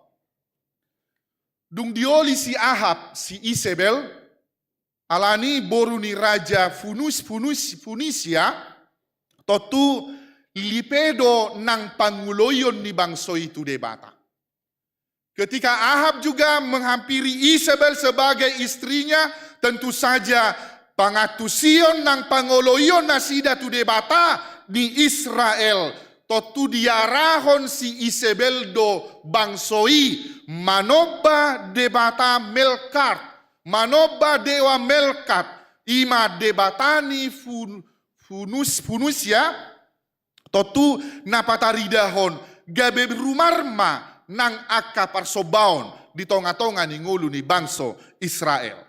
Dung dioli si Ahab si Isebel, alani boru ni raja Funus, Funus, Funisia, tontu lipe do nang pangoloion ni bangso i tu Debata. Ketika Ahab juga menghampiri Isebel sebagai istrinya, tentu saja pangantusion nang pangoloion nasida tu Debata di Israel, tontu diarahon si Isebel do bangso i manomba debata Melkart, manomba dewa Melkart, i ma debata ni Fun-, Funus, Funusia, tontu na pataridahon gabe rumar ma nang angka parsombaon di tongatonga ni ngolu ni bangso Israel.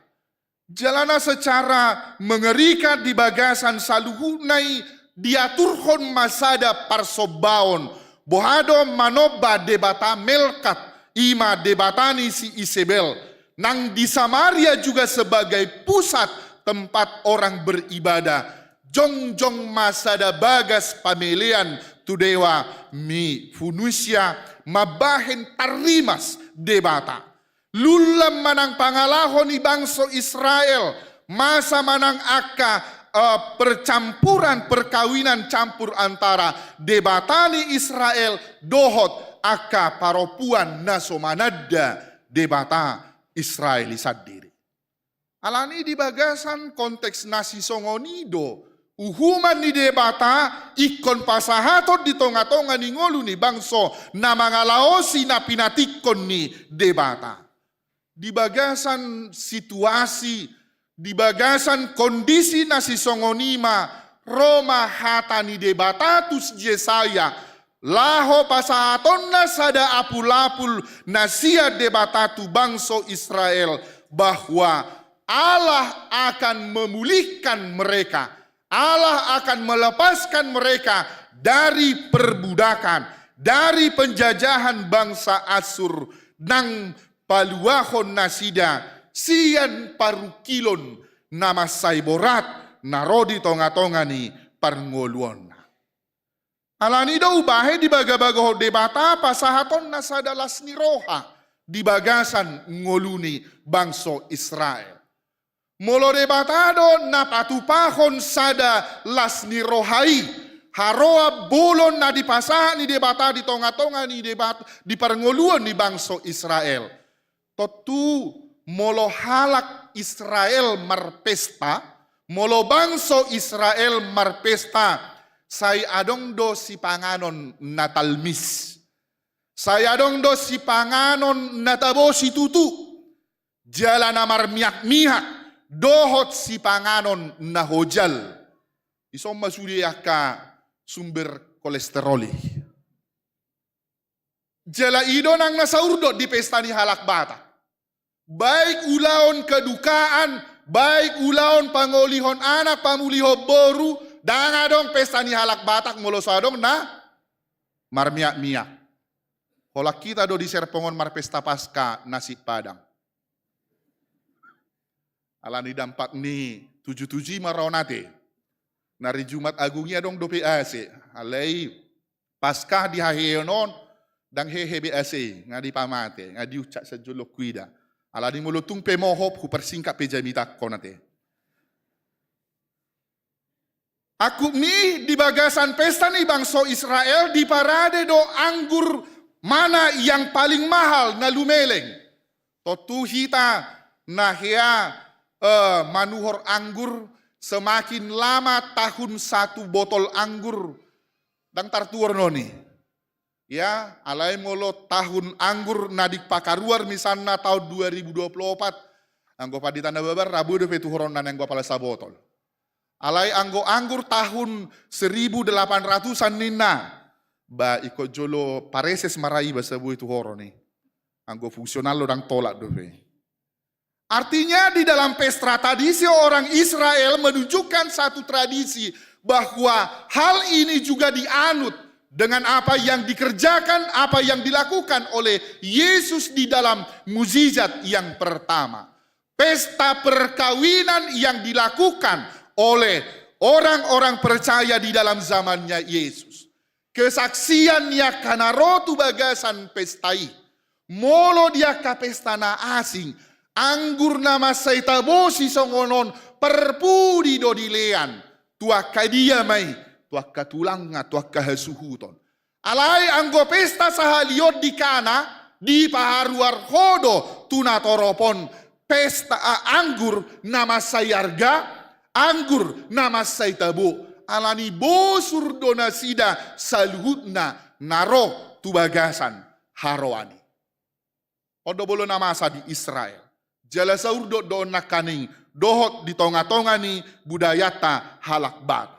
Jala na secara mengerikan di bagasan saluhutna i diaturhon ma sada parsombaon, boha do, manomba debata Melkart, i ma debata ni si Isebel, nang di Samaria juga sebagai pusat tempat orang beribadah. Jongjong ma sada bagas pamelean tu dewa ni Funusia mambahen tarrimas debata. Lunlun ma nang pangalaho ni bangso Israel, masa ma nang angka, eh, percampuran, perkawinan campur antara debata ni Israel dohot angka parompuan na so mananda debata Israel i sandiri. Alani di bagasan konteks na sisongon i do uhuman ni Debata ingkon pasahaton di tongatonga ni ngolu ni bangso na mangalaosi na pinatikkon ni Debata. Di bagasan situasi, di bagasan kondisi na sisongon i ma ro ma hata ni Debata tu si Jesaya, laho pasahatonna sada apulapul na sian Debata tu bangso Israel, bahwa Allah akan memulihkan mereka, Allah akan melepaskan mereka dari perbudakan, dari penjajahan bangsa Asur, nang paluahon nasida sian parungkilon na mansai borat na ro di tongatonga ni parngoluonna. Alani do umbahen dibagabagahon Debata pasahatonna sada las ni roha di bagasan ngolu ni bangso Israel. Molo Debata do na patupahon sada las ni roha i, haroa bolon na dipasahat ni Debata di tongatonga ni Debata, di parngoluon ni bangso Israel. Tontu molo halak Israel marpesta, molo bangso Israel marpesta, sai adong do sipanganon na talmis. Sai adong do sipanganon na tabo situtu, jala na marmiakmiak, dohot sipanganon na hojal. Ison ma sude angka sumber kolesterol i. Jala i do nang na saurdot di pesta ni halak Batak. Baik ulaon kedukaan, baik ulaon pangolihon anak, pamulihon boru, ndang adong pesta ni halak Batak molo so adong na marmiakmiak. Holan hita do di Serpong on marpesta Paska nasi Padang. Alani dampak ni tujuh tujuh i ma ro on ate. Na di Jumat Agung i adong dope A C. Alai Paska di haheheon on, ndang hehe be A C i, nga dipamate, nga diucak sian jolo huida. Alani molo tung pe mohop, hupersingkat pe jamitangkon ate. Angkup ni di bagasan pesta ni bangso Israel diparade do anggur mana yang paling mahal na lumeleng. Tontu hita na hea, eh, manuhor anggur, semakin lama tahun satu botol anggur ndang tartuhor noni. Ya, alai molo tahun anggur na dipakaruar misalna tahun dua ribu dua puluh opat, anggo pandita na babar, rabu dope tuhoronna anggo apala sabotol. Alai anggo anggur tahun seribu delapan ratusan ninna, ba ingkon jolo pareses ma ra iba saboi tuhoron i. Anggo fungsional do ndang tolap dope. Artinya, di dalam pesta tradisi orang Israel menunjukkan satu tradisi bahwa hal ini juga dianut dengan apa yang dikerjakan, apa yang dilakukan oleh Yesus di dalam mujizat yang pertama. Pesta perkawinan yang dilakukan oleh orang-orang percaya di dalam zamannya Yesus. Kesaksian ni angka na ro tu bagasan pesta i. Molo di angka pesta na asing, anggur na mansai tabo sisongon on parpudi do dilean. Tu angka dia ma i? Tu angka tulangna, tu angka hasuhuton. Alai anggo pesta sahali on di Kana, dipaharuar ho do tu natorop on pesta, a, anggur na mansai arga, anggur na mansai tabo, alani bosur do nasida saluhutna na ro tu bagasan haroan i. On do molo na masa di Israel. Jala saur do, do on nangkaning dohot di tonga-tonga ni budayanta halak Batak.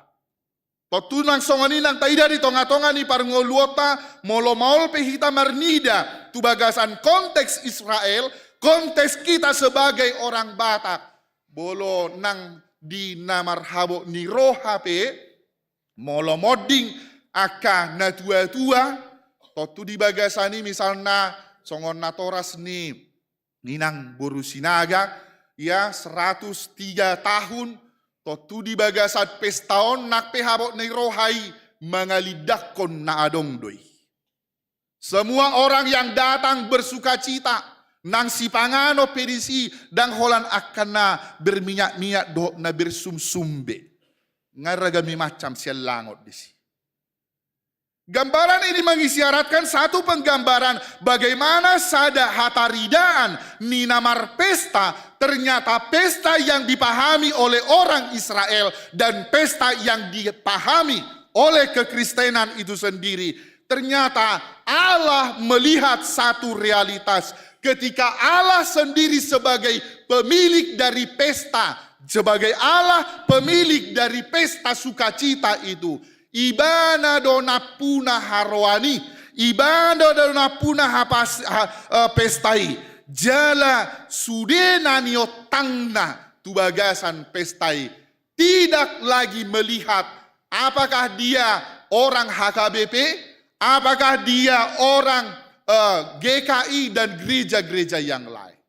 Tontu nang songon i nang taida di tonga-tonga ni parngoluonta, molo maol pe hita marnida tu bagasan konteks Israel, konteks kita sebagai orang Batak. Molo nang di na marhabot ni roha pe, molo monding angka na tua-tua, tontu di bagasan i misalna songon natoras ni Inang boru Sinaga, ya, seratus tiga tahun, tontu di bagasan pesta on nang pe habot ni roha i mangalindangkon na adong do i. Semua orang yang datang bersukacita, nang sipanganon pe disi, ndang holan angka na berminyak-minyak dohot na bersumsum be. Nga ragam i macam sian langot disi. Gambaran ini mengisyaratkan satu penggambaran bagaimana sada hataridaan ni na marpesta, ternyata pesta yang dipahami oleh orang Israel dan pesta yang dipahami oleh kekristenan itu sendiri. Ternyata Allah melihat satu realitas. Ketika Allah sendiri sebagai pemilik dari pesta, sebagai Allah pemilik dari pesta sukacita itu, Ibana do nampuna haroan i, Ibana do nampuna hapas-, ha-, eh, pesta i. Jala sude na niontangna tu bagasan pesta i tidak lagi melihat apakah dia orang H K B P, apakah dia orang, eh, G K I dan gereja-gereja yang lain.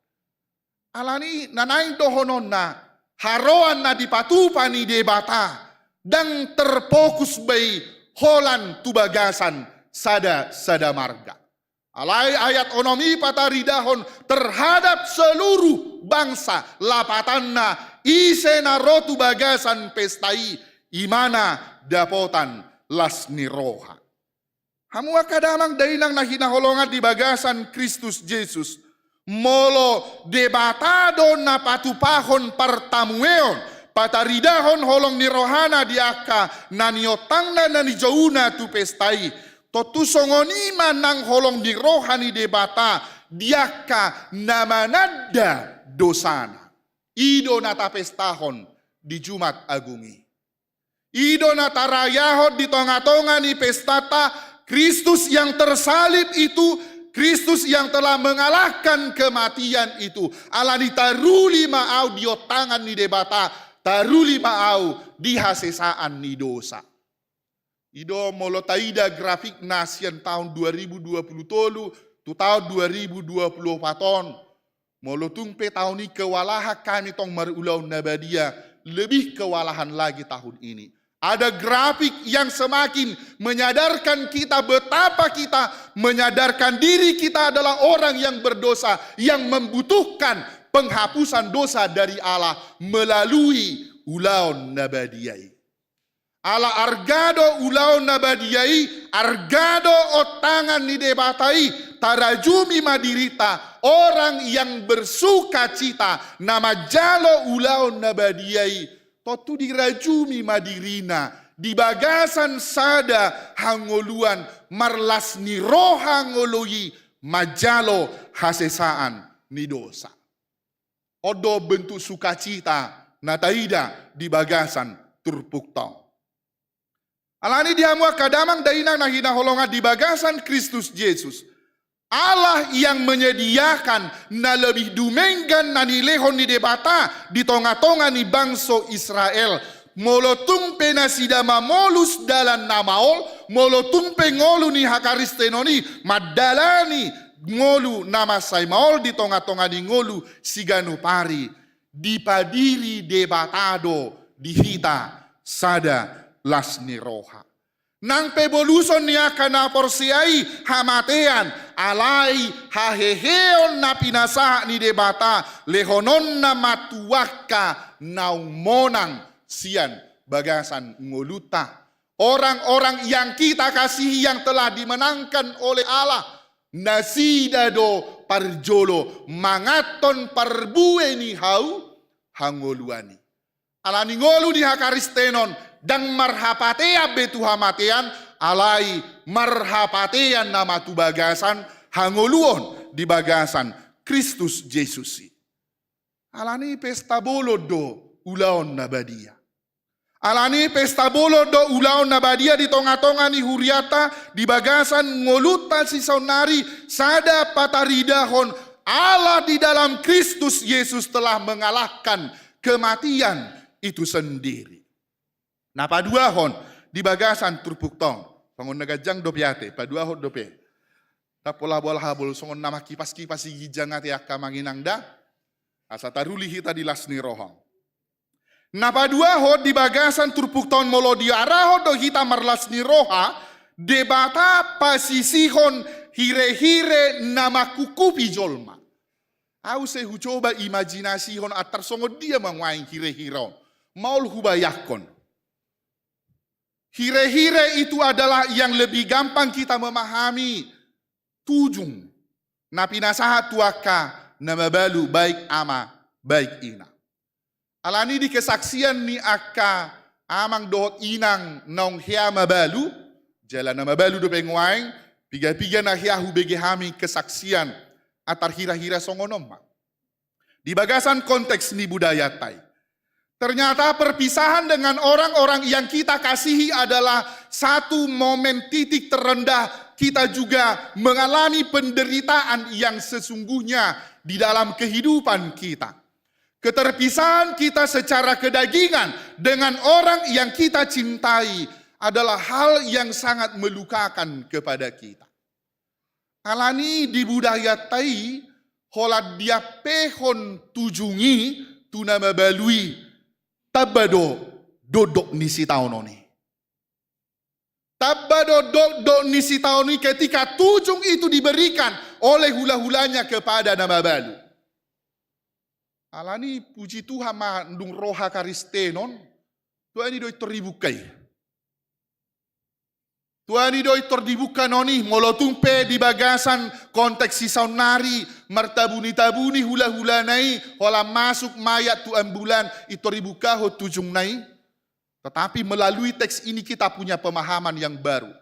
Alani na naeng dohononna, haroan na dipatupa ni Debata ndang terfokus be i holan tu bagasan sada-sada marga. Alai ayat onom i pataridahon terhadap seluruh bangsa, lapatanna ise na ro tu bagasan pesta i, ibana dapotan las ni roha. Hamu angka damang dainang na hinaholongan di bagasan Kristus Jesus, molo Debata do na patupahon partamueon, pataridahon holong ni rohana di angka na niontangna na nijouna tu pesta i, tontu songon i ma nang holong ni roha ni Debata di angka na mananda dosana. I do na tapestahon di Jumat Agung i. I do na tarayahon di tonga-tonga ni pestanta, Kristus yang tersalib itu, Kristus yang telah mengalahkan kematian itu. Alani taruli ma au di ontangan ni Debata, taruli ma au di hasesaan ni dosa. I do molo taida grafikna sian taon dua ribu dua puluh tolu tu taon dua ribu dua puluh opat on, molo tung pe taon i kewalahan hami tong marulaon na badia, lebih kewalahan lagi tahun ini. Ada grafik yang semakin menyadarkan kita betapa kita menyadarkan diri kita adalah orang yang berdosa, yang membutuhkan penghapusan dosa dari Allah melalui ulaon na badia i. Ala arga do ulaon na badia i, arga do ontangan ni Debata i, tarajumi ma dirinta orang yang bersukacita, na manjalo ulaon na badia i. Tontu dirajumi ma dirina di bagasan sada hangoluan, marlas ni roha ngolu i manjalo hasesaan ni dosa. On do bentuk sukacita na taida di bagasan turpukta on. Alani di hamu angka damang dainang na hinaholongan di bagasan Kristus Jesus, Allah yang menyediakan na lebih dumenggan na nilehon ni Debata di tongatonga ni bangso Israel. Molo tung pe nasida mamolus dalan na maol, molo tung pe ngolu ni hakaristenon i mandalani ngolu na mansai maol di tongatonga ni ngolu siganup ari, dipadiri Debata do di hita sada las ni roha. Nang pe boluson ni angka na porsea i hamatean, alai haheheon na pinasahat ni Debata lehononna ma tu angka naung monang sian bagasan ngolunta. Orang-orang yang kita kasihi yang telah dimenangkan oleh Allah, nasida do parjolo manganhon parbue ni hau hangoluan i. Alani ngolu ni hakaristenon ndang marhapatean be tu hamatean, alai marhapatean nama tu bagasan hangoluon di bagasan Kristus Jesus i. Alani pesta bolon do ulaon na badia. Alani pesta bolon do ulaon na badia di tongatonga ni huriata, di bagasan ngolunta sisaonnari, sada pataridahon Allah di dalam Kristus Yesus telah mengalahkan kematian itu sendiri. Na paduahon di bagasan turpukta on, songon na ganjang dope ate, paduahon dope. Ndang pola bola habol songon na mangkipas-kipas i ginjang ate angka amang inang da. Asa taruli hita di las ni roha. Na paduahon di bagasan turpukta on molo diarahon do hita marlas ni roha, Debata pasisihon hirehire na mangkungkupi jolma. Au sai hucoba imajinasihon antar songon dia ma nuaeng hirehire on. Maol hubayangkon. Hirehire itu adalah yang lebih gampang kita memahami tujung na pinasahat tu angka na mabalu baik ama baik ina. Alani di kesaksian ni angka amang dohot inang naung hea mabalu, jala na mabalu dope nuaeng, piga-piga na hea hubege hami kesaksian antar hirahira songon on ma. Di bagasan konteks ni budayanta i. Ternyata perpisahan dengan orang-orang yang kita kasihi adalah satu momen titik terendah kita juga mengalami penderitaan yang sesungguhnya di dalam kehidupan kita. Keterpisahan kita secara kedagingan dengan orang yang kita cintai adalah hal yang sangat melukakan kepada kita. Alani di budayanta i, holan diampehon tujung i tu na mabalu i, tamba do dokdok ni sitaonon i. Tamba do dokdok ni sitaonon i ketika tujung itu diberikan oleh hulahulanya kepada na mabalu. Alani puji Tuhan ma dung ro hakaristenon, tua ni do intor dibuka i. Tua ni do intor dibuka non i, molo tung pe di bagasan konteks sisaonnari, martabuni-tabuni hulahulana i, holan masuk mayat tu ambulan, intor dibukahon tujungna i. Tetapi melalui teks ini kita punya pemahaman yang baru.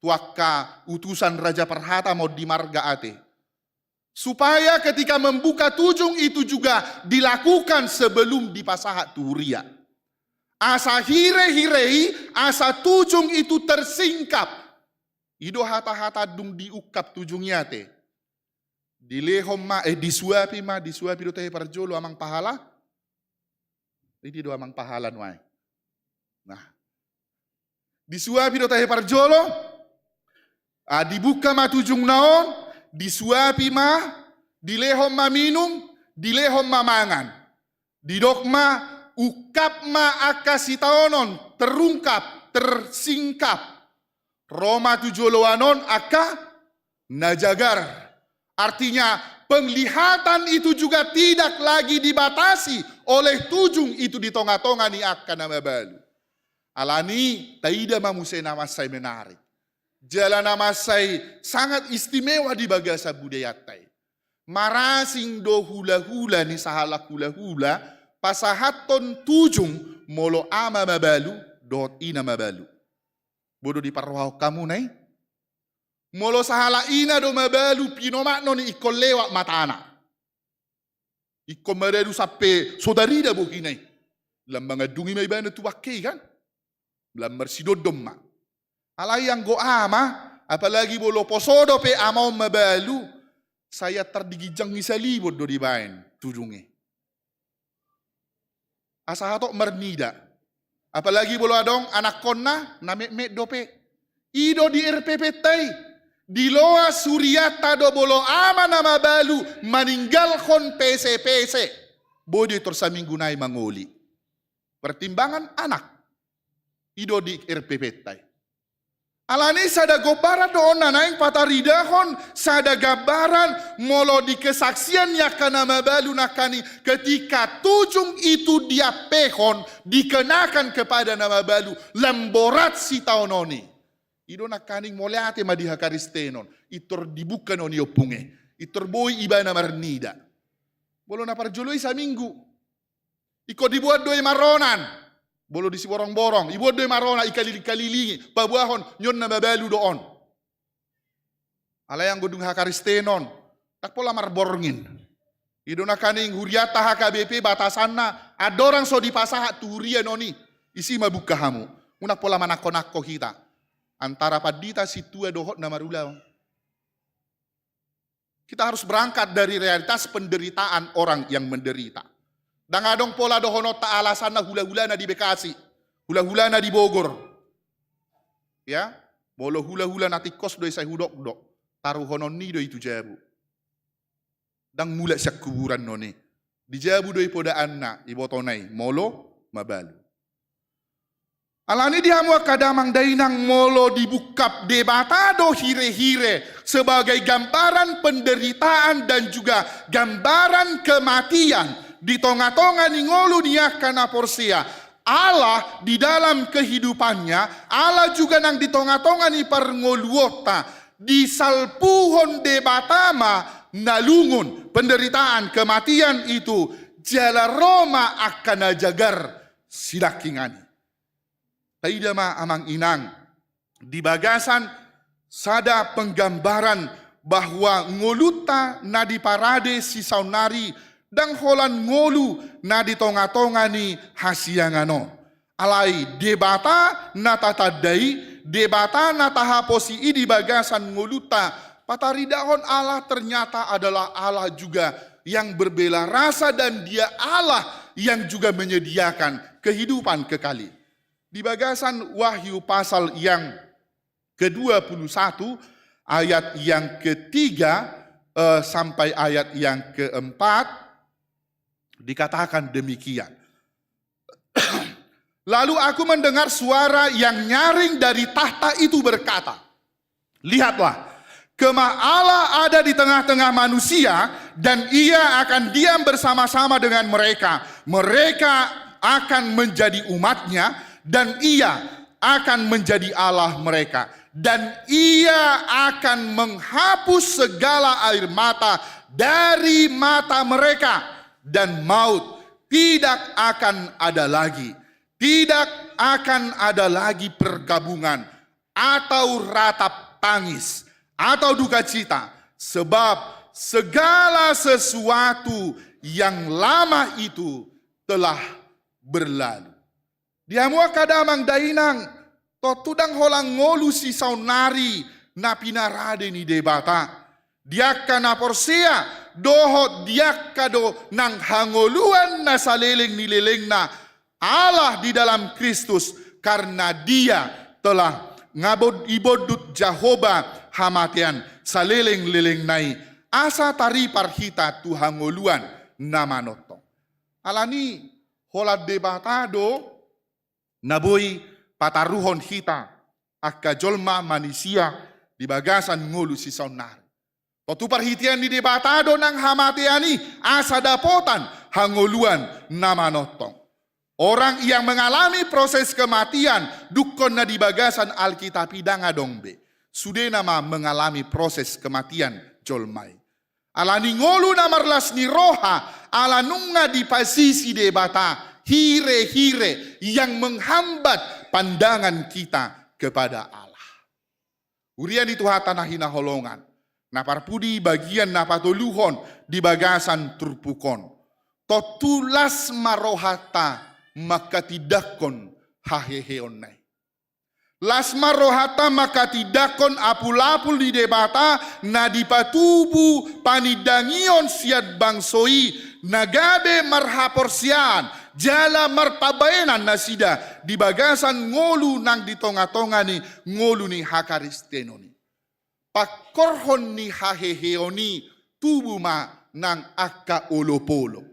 Tu angka utusan Raja Parhata ma on di marga ate. Supaya ketika membuka tujung itu juga dilakukan sebelum dipasahat tu huria. Asa hirehire i, asa tujung itu tersingkap. I do hata-hata dung diungkap tujung i ate. Dilehon ma, eh, disuapi ma, disuapi do tahe parjolo amang pahala. I do amang pahala nuaeng. Nah, disuapi do tahe parjolo, ah, dibuka ma tujungna on, disuapi ma, dilehon ma minum, dilehon ma mangan. Didok ma, ungkap ma angka sitaonon, terungkap, tersingkap. Ro ma tu joloan on angka na jagar. Artinya, penglihatan itu juga tidak lagi dibatasi oleh tujung itu di tonga-tonga ni angka na mabalu. Alani taida ma muse na mansai menarik. Jala na mansai sangat istimewa di bagasan budayanta i. Marasing do hulahula ni sahalak hulahula pasahathon tujung molo ama mabalu dohot ina mabalu. Boi do diparrohahon hamu na i? Molo sahalak ina do mabalu, pinomatnon i ingkon lewat matana. Ingkon maradu sampe so tarida bohina i. Lam mangandungi ma ibana tu bangke i kan? Lam marsidondon ma. Alai anggo ama, apalagi molo poso dope ama on mabalu, sai antar di ginjang ni salibon do dibaen tujung i. Asa hatop marnida. Apalagi molo adong anakkonna na metmet dope. I do di R P P-nta i. Diloas hurianta do molo ama na mabalu maninggalhon pesepese. Boi do i tor saminggu nai mangoli. Pertimbangan anak. I do di R P P-nta i. Alani sada gombaran do on na naeng pataridahon sada gambaran molo di kesaksian ni angka na mabalu nangkaning ketika tujung itu diampehon, dikenakan kepada na mabalu, lam borat sitaonon i. I do nangkaning mauliate ma di hakaristenon, i tor dibuka non i ompung i, i tor boi ibana marnida. Molo na parjolo i saminggu. Ingkon diboan do i maronan. Molo di siborongborong, diboan do i maronan, dikaliling-kalilingi, paboahon, nion na mabalu do on. Alai anggo dung hakaristenon, ndang pola marborngin. I do nangkaning hurianta H K B P batasanna, andorang so dipasahat tu huria non i, disi ma buka hamu. Unang pola manangko-nangko hita. Antara pandita, sintua dohot na marulaon. Kita harus berangkat dari realitas penderitaan orang yang menderita. Ndang adong pola dohononta alasanna hulahulana di Bekasi, hulahulana di Bogor. Ya, molo hulahula na tingkos do i sai hudok do, taruhonon ni do i tu jabu. Ndang mulak sian kuburan non i. Di jabu do i podaanna, ibotona i, molo mabalu. Alani di hamu angka damang dainang, molo dibungkap Debata do hirehire sebagai gambaran penderitaan dan juga gambaran kematian di tongatonga ni ngolu ni angka na porsea. Allah di dalam kehidupannya, Allah juga nang di tongatonga ni parngoluonta, disalpuhon Debata ma na lungun, penderitaan, kematian itu, jala ro ma angka na jagar sidangkingan i. Taida ma amang inang, di bagasan sada penggambaran bahwa ngolunta na diparade sisaonnari ndang holan ngolu na di tongatonga ni hasiangan on. Alai Debata na tatandai, Debata na tahaposi i di bagasan ngolunta, pataridahon Allah ternyata adalah Allah juga yang berbela rasa dan Dia Allah yang juga menyediakan kehidupan kekal i. Di bagasan Wahyu pasal yang kedua puluh satu, ayat yang ketiga, eh, sampai ayat yang keempat, dikatakan demikian. Lalu aku mendengar suara yang nyaring dari tahta itu berkata, "Lihatlah, Kemah Allah ada di tengah-tengah manusia, dan Ia akan diam bersama-sama dengan mereka. Mereka akan menjadi umat-Nya, dan Ia akan menjadi Allah mereka. Dan Ia akan menghapus segala air mata dari mata mereka, dan maut tidak akan ada lagi. Tidak akan ada lagi perkabungan, atau ratap tangis, atau dukacita, sebab segala sesuatu yang lama itu telah berlalu." Di hamu angka damang dainang, tontu ndang holan ngolu sisaonnari na pinarade ni Debata. Di angka na porsea, dohot di angka do nang hangoluan na saleleng ni lelengna, Allah di dalam Kristus, karena Dia telah ngabod-, ibondut Jahowa hamatean saleleng-lelengna i, asa taripar hita tu hangoluan na manongtong. Alani holan Debata do na boi pataruhon hita angka jolma manisia di bagasan ngolu sisaonnari. Tontu parhitean ni Debata do nang hamatean i asa dapotan hangoluan na manongtong. Orang yang mengalami proses kematian, dungkon na di bagasan Alkitab i ndang adong be. Sudena ma mengalami proses kematian jolma i. Ala ni ngolu na marlas ni roha, ala nunga dipasisi Debata hire-hire yang menghambat pandangan kita kepada Allah. Huria ni Tuhanta na hinaholongan, na parpudi, bagian na patoluhon di bagasan turpuk on. Tontu las ma rohanta mangkatindangkon haheheonna i. Las ma rohanta mangkatindangkon apul-apul ni Debata na dipatubu panindangion sian bangso i, na gabe marhaporseaon jala marpambahenan nasida di bagasan ngolu nang di tonga-tonga ni ngolu ni hakaristenon i. Pangkorhon ni haheheon i tubu ma nang angka olopolop.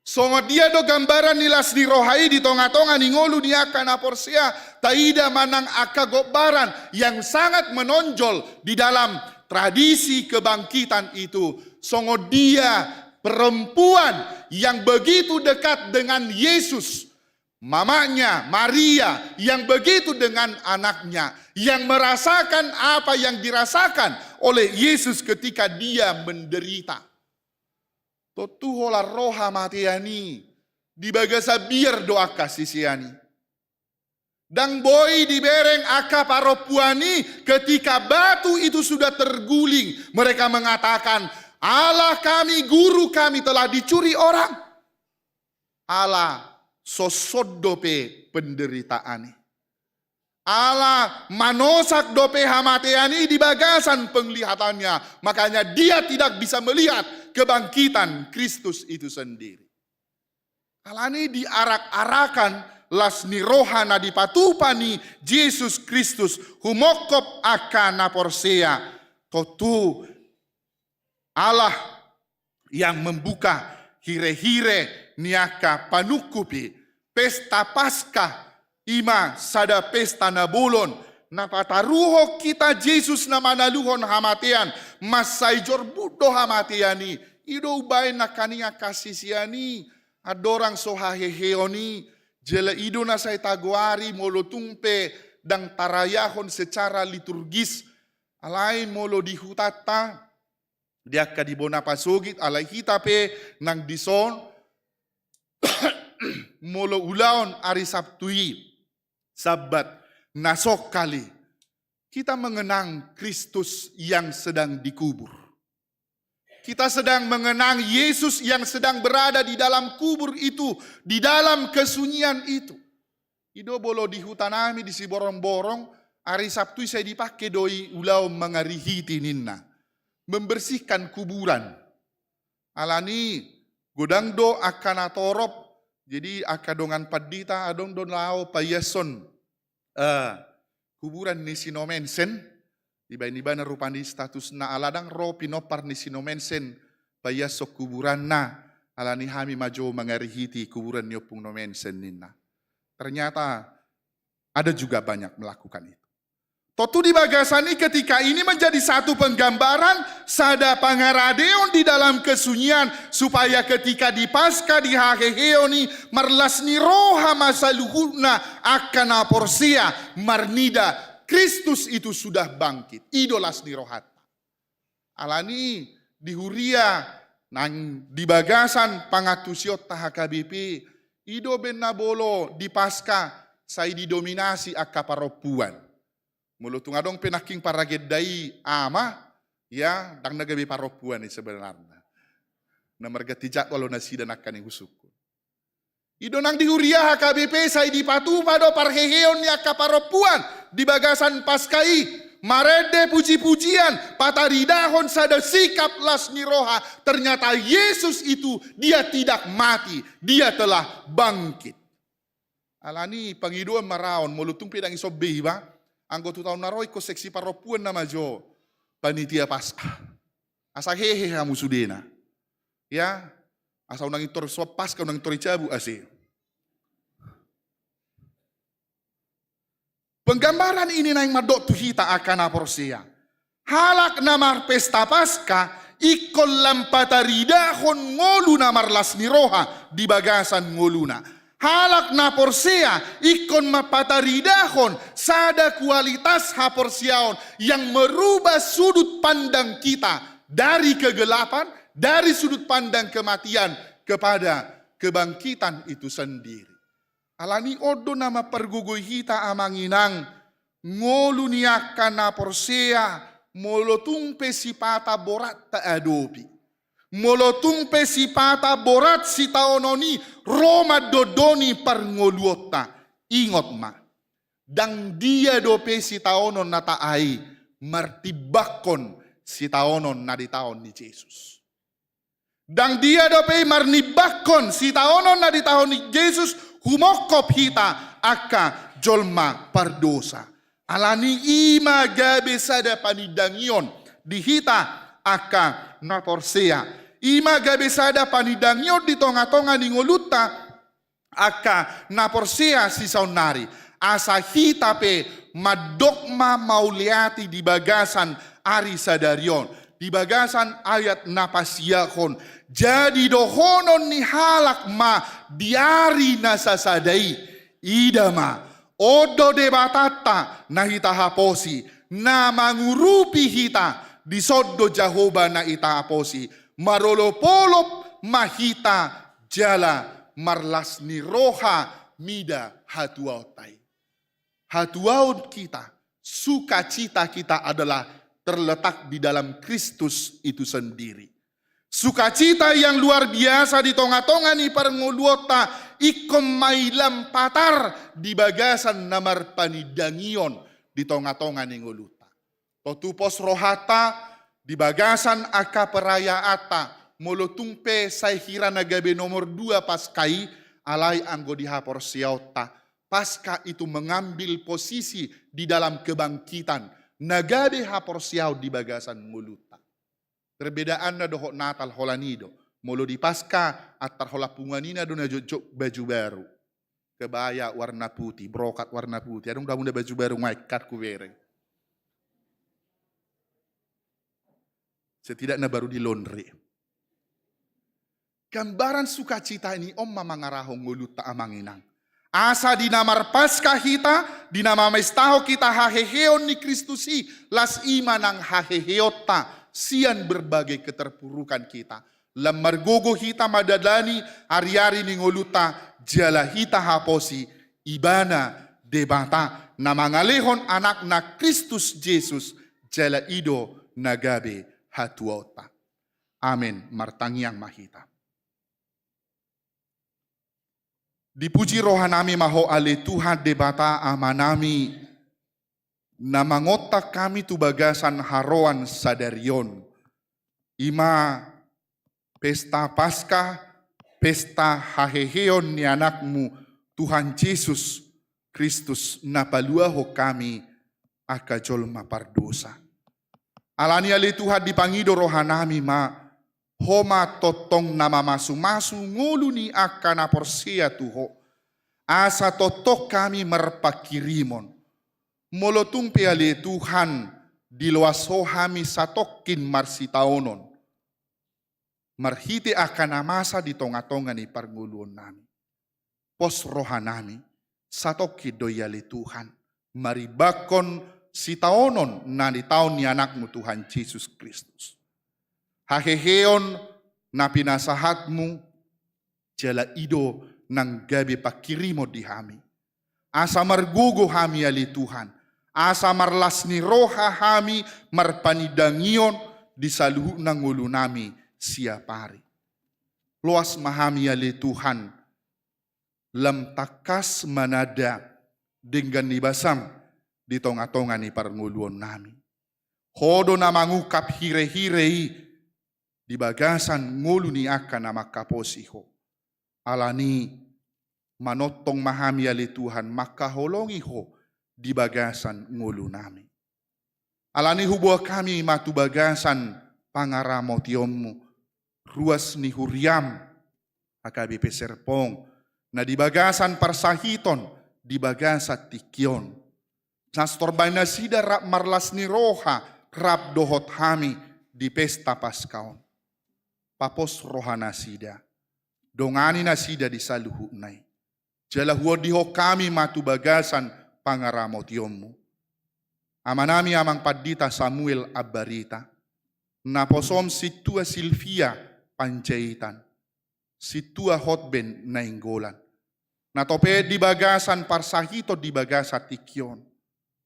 Songon dia do gambaran ni las ni roha i di tonga-tonga ni ngolu ni angka na porsea? Taida ma nang angka gombaran yang sangat menonjol di dalam tradisi kebangkitan itu. Songon dia perempuan yang begitu dekat dengan Yesus, mamanya Maria yang begitu dengan anaknya, yang merasakan apa yang dirasakan oleh Yesus ketika dia menderita. Tontu holan ro hamatean i, di bagasan biar do angka sisean i. Ndang boi dibereng angka parompuan i ketika batu itu sudah terguling. Mereka mengatakan, "Allah kami, guru kami telah dicuri orang." Ala soson dope penderitaan i. Ala manosak dope hamatean i di bagasan penglihatannya. Makanya dia tidak bisa melihat kebangkitan Kristus itu sendiri. Ala ni diarak-arakan las ni roha na dipatupa ni Jesus Kristus humongkop angka na porsea. Tontu Allah yang membuka hire-hire ni angka panungkup i. Pesta Paskah i ma sada pesta na bolon, na pataruhon hita Jesus na manaluhon hamatean. Mansai jorbut do hamatean i. I do umbahen nangkaning angka sisean i andorang so haheheon i, jala i do na sai tagoari molo tung pe ndang tarayahon secara liturgis. Alai molo di hutanta, di angka di bona pasogit, alai hita pe nang dison, molo ulaon ari Sabtu i, Sabat na songkali, kita mengenang Kristus yang sedang dikubur. Kita sedang mengenang Yesus yang sedang berada di dalam kubur itu, di dalam kesunyian itu. I do molo di hutanami di Siborongborong, ari Sabtu i sai dipangke do i ulaon mangarihiti ninna. Membersihkan kuburan. Ala ni godang do angka na torop, jadi angka dongan pandita adong do laho paiashon, eh, kuburan ni si Nommensen, dibahen ibana rupani statusna ala ndang ro pinompar ni si Nommensen paiashon kuburanna, ala ni hami ma jo mangarihiti kuburan ni Ompung Nommensen ninna. Ternyata ada juga banyak melakukan itu. Tontu di bagasan i ketika ini menjadi satu penggambaran, sada pangaradeon di dalam kesunyian, supaya ketika di Paskah di haheheon i marlas ni roha ma saluhutna angka na porsea marnida Kristus itu sudah bangkit. I do las ni rohanta. Ala ni di huria nang di bagasan pangantusionta H K B P, i do umbahen na molo di Paskah sai didominasi angka parompuan. Molo tung adong pe nangkin paragenda i ama, ya, ndang na gabe parompuan i sebenarna. Na marganti jadwal do nasida nangkaning husungkun. I do nang di huria H K B P sai dipatupa do parheheon ni angka parompuan di bagasan Paskah i. Marende puji-pujian, pataridahon sada sikap las ni roha. Ternyata Yesus itu, dia tidak mati, dia telah bangkit. Ala ni pangidoan ma ra on, molo tung pe ndang dison be iba, anggo tu taon na ro ingkon seksi parompuan nama jo panitia Paskah. Asa hehe hamu sudena. Ya, asa unang intor suap Paskah, unang intor i cabut ase. Penggambaran ini naeng mandok tu hita angka na porsea. Halak na marpesta Paskah ingkon lam pataridahon ngolu na marlas ni roha di bagasan ngoluna. Halak na porsea ingkon ma pataridahon sada kualitas haporseaon yang merubah sudut pandang kita dari kegelapan, dari sudut pandang kematian kepada kebangkitan itu sendiri. Alani on do na mampargogoi hita, amang inang, ngolu ni angka na porsea, molo tung pe sipata borat taadopi, molo tung pe sipata borat sitaonon i ro mandondoni parngoluonta, ingot ma, ndang dia dope sitaonon na taai martimbangkon sitaonon na ditaon ni Jesus. Ndang dia dope i marnimbangkon sitaonon na ditaon ni Jesus humongkop hita angka jolma pardosa. Alani i ma gabe sada panindangion di hita angka na porsea. I ma gabe sada panindangion di tongatonga ni ngolunta angka na porsea sisaonnari, asa hita pe mandok ma mauliate di bagasan ari sadari on, di bagasan ayat na pasiahon. Jadi dohonon ni halak ma di ari na sasada i, ida ma, on do Debatanta na hita haposi, na mangurupi hita, dison do Jahowa na hita haposi, marolopolop ma hita jala marlas ni roha mida hatuaonta i. Hatuaon kita, sukacita kita adalah terletak di dalam Kristus itu sendiri. Sukacita yang luar biasa di tongatonga ni parngoluonta ingkon ma i lam patar di bagasan na marpanindangion di tongatonga ni ngolunta. Tontu pos rohanta di bagasan angka perayaanta, molo tung pe sai hira na gabe nomor dua Paskah i, alai anggo di haporseaonta, Paskah itu mengambil posisi di dalam kebangkitan, na gabe haporseaon di bagasan ngolunta. Perbedaanna dohot Natal holan i do. Molo di Paskah, antar holan punguan ina do na jotjot baju baru. Kebaya warna putih, brokat warna putih. Adong do hamu na baju baru, nga ingkon hubereng. Setidakna baru di laundry. Gambaran sukacita ni on ma mangarahon ngolunta, amang inang. Asa di na marPaskah hita, di na mamestahon hita haheheon ni Kristus i, las i ma nang haheheonta sian berbagai keterpurukan kita. Lam margogo hita mandalani ariari ni ngolunta, jala hita haposi Ibana Debata na mangalehon Anakna Kristus Jesus, jala i do na gabe hatuaonta. Amen. Martangiang ma hita. Dipuji rohanami ma Ho ale Tuhan Debata Amanami, na mangontak hami tu bagasan haroan sadari on. I ma pesta Paskah, pesta haheheon ni Anakmu Tuhan Jesus Kristus, na paluahon hami angka jolma pardosa. Alani ale Tuhan, dipangido rohanami ma, Ho ma tongtong na mamasumasu ngolu ni angka na porsea tu Ho. Asa tongtong hami marpanghirimon. Molo tung pe ale Tuhan, diloas Ho hami satongkin marsitaonon, marhite angka na masa di tongatonga ni parngoluonnami. Pos rohanami, satongkin do i ale Tuhan, marimbangkon sitaonon na nitaon ni Anakmu Tuhan Jesus Kristus. Haheheon na pinasahatmu, jala i do nang gabe panghirimon di hami. Asa margogo hami ale Tuhan, asa marlas ni roha hami marpanindangion di saluhutna ngolunami siapari. Loas ma hami ale Tuhan, lam tangkas mananda denggan ni basam di tongatonga ni parngoluonnami. Ho do na mangungkap hirehire i di bagasan ngolu ni angka na mangkaposi Ho. Alani manongtong ma hami ale Tuhan mangkaholongi Ho di bagasan ngolunami. Alani huboan hami ma tu bagasan pangaramotionmu ruas ni huriam, H K B P Serpong, na di bagasan parsahiton, di bagasan tingki on. Nas torbai nasida rap marlas ni roha, rap dohot hami di pesta Paskah on. Papos roha nasida, dongani nasida di saluhutna i. jala huondihon hami ma tu bagasan pangaramotionmu. Amanami Amang Pandita Samuel Ambarita, naposom Sintua Silvia Panjaitan, Sintua Hotben Nainggolan, na topet di bagasan parsahiton di bagasan tingki on,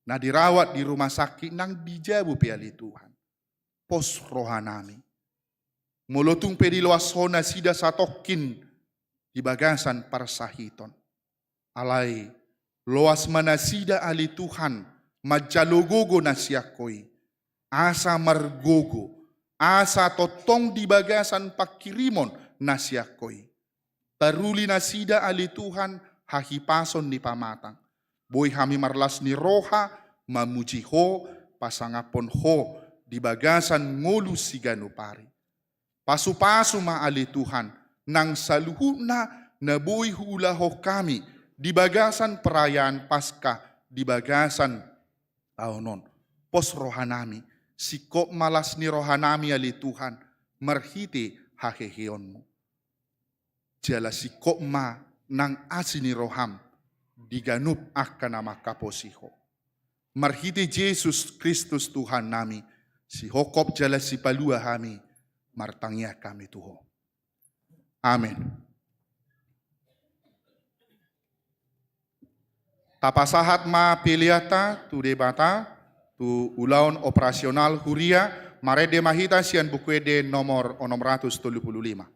na dirawat di rumah sakit nang di jabu pe ale Tuhan. Pos rohanami. Molo tung pe diloas Ho nasida satongkin di bagasan parsahiton. Alai, loas ma nasida ale Tuhan, manjalo gogo na sian Ho i. Asa margogo, asa tongtong di bagasan pangkirimon na sian Ho i. Taruli nasida ale Tuhan hahipason ni pamatang. Boi hami marlas ni roha, mamuji Ho, pasangaphon Ho, di bagasan ngolu siganup ari. Pasupasu ma ale Tuhan, nang saluhutna na boi huulahon hami, di bagasan perayaan Paskah, di bagasan taon on. Pos rohanami, singkop ma las ni rohanami ale Tuhan, marhite haheheonmu. Jala singkop ma nang asi ni roham, di ganup angka na mangkaposi Ho. Marhite Jesus Kristus Tuhannami, sihongkop jala sipalua hami, martangiang hami tu Ho. Amen. Tapasahat ma peleanta tu Debata, tu ulaon operasional huria, marende ma hita sian Buku Ende nomor onom ratus tolu pulu lima.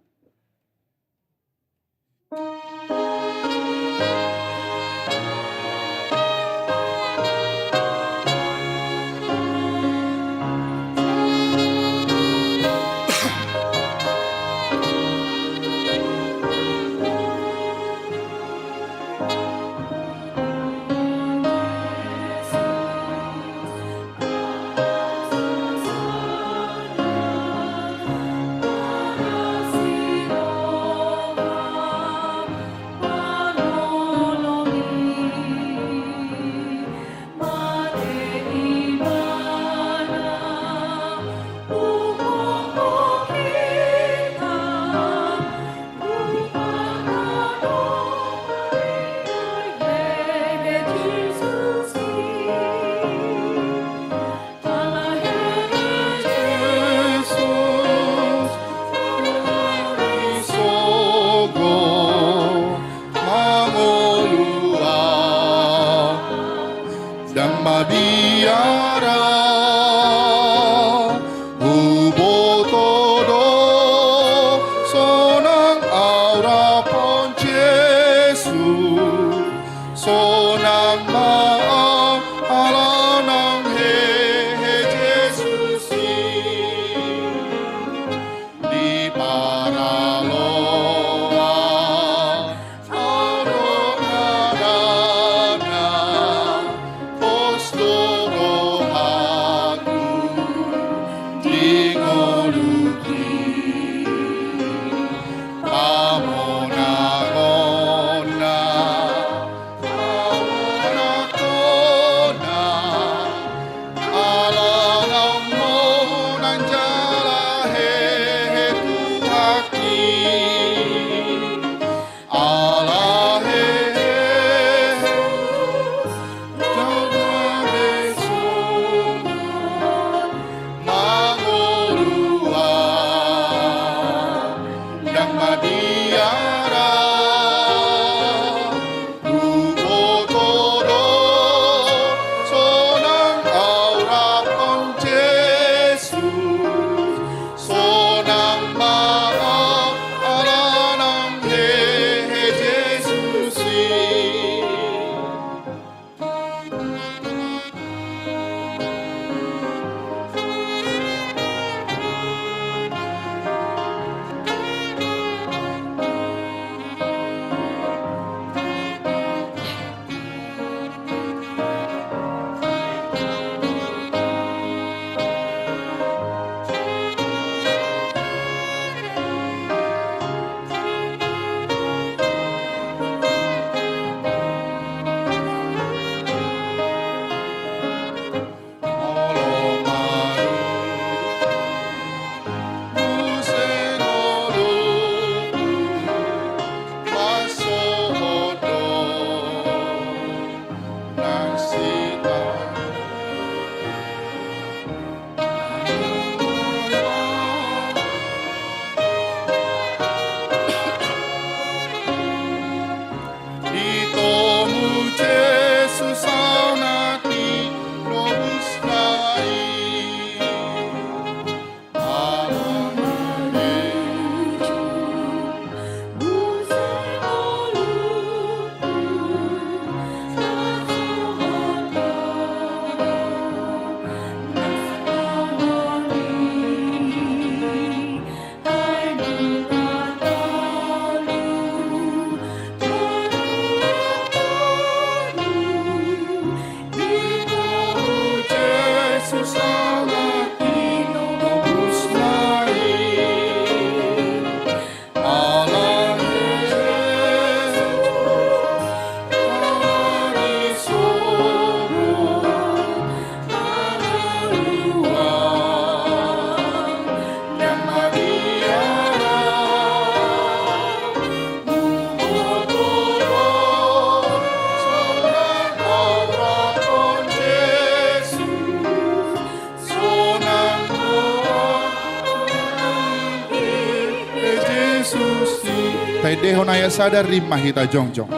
Taendehon ayat sada, rap ma hita jongjong.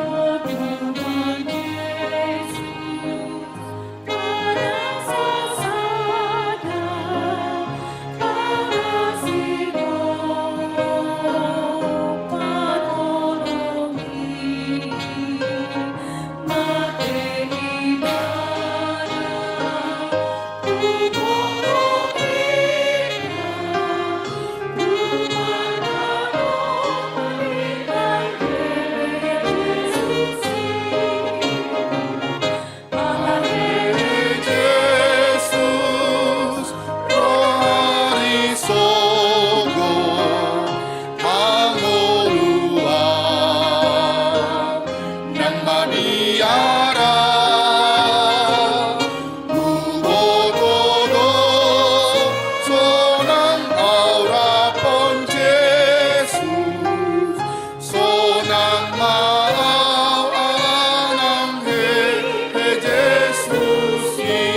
Jesus, roha ni sogot hangoluan, nang mamiara huboto do, sonang au rap on Jesus, sonang ma au ala nang hehe Jesus i.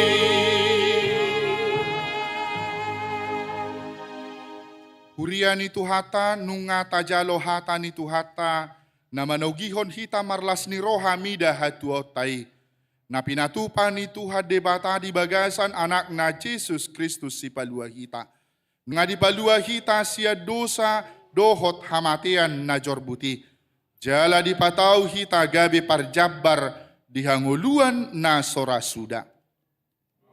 Huria ni Tuhanta, nunga tajalo hata ni Tuhanta, na manogihon hita marlas ni roha mida hatuaonta i, na pinatupa ni Tuhan Debata di bagasan Anakna Jesus Kristus Sipalua hita. Nunga dipalua hita sian dosa dohot hamatean na jorbut i. Jala dipatau hita gabe parjambar di hangoluan na so ra suda.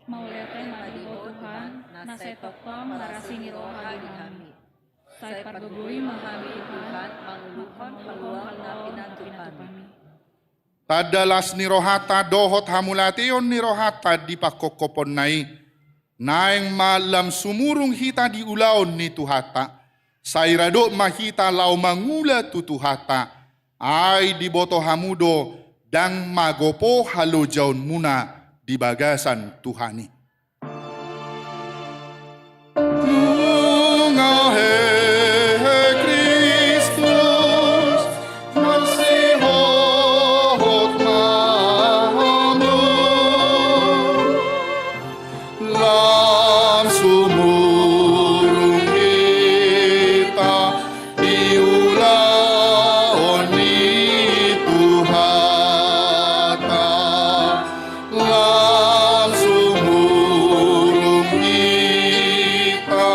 Mauliate ma di Ho Tuhan, na sai tongtong marasi ni roha di hami. Sai pargogoi ma hami Tuhan, manguluhon haluaon na pinatupami. Tanda las ni rohanta dohot hamauliateon ni rohanta di pangkophoponna i, naeng ma lam sumurung hita di ulaon ni Tuhanta. Sai radot ma hita laho mangula tu Tuhanta. Ai diboto hamu do, ndang magopo halojaonmuna di bagasan Tuhan i. Nunga hehe Kristus, marsihohot ma hamu. Lam sumurung hita di ulaon ni Tuhanta. Lam sumurung hita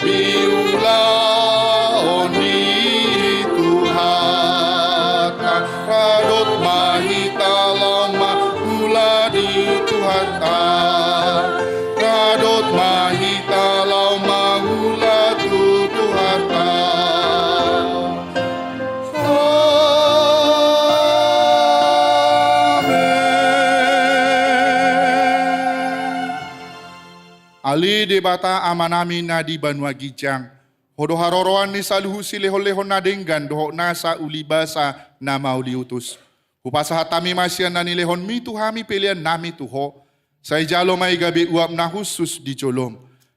di ulaon ni Tuhanta. Radot ma hita laho mangula di Tuhanta. Radot ma hita laho mangula tu Tuhanta. Amen. Ale Debata Amanami na di banua ginjang, Ho do haroroan ni saluhut silehonlehon na denggan dohot nasa ulibasa na mauliutus. Hupasahat hami ma sian na nilehonmi tu hami peleannami tu Ho. Sai jalo ma i gabe uap na hushus di jolom.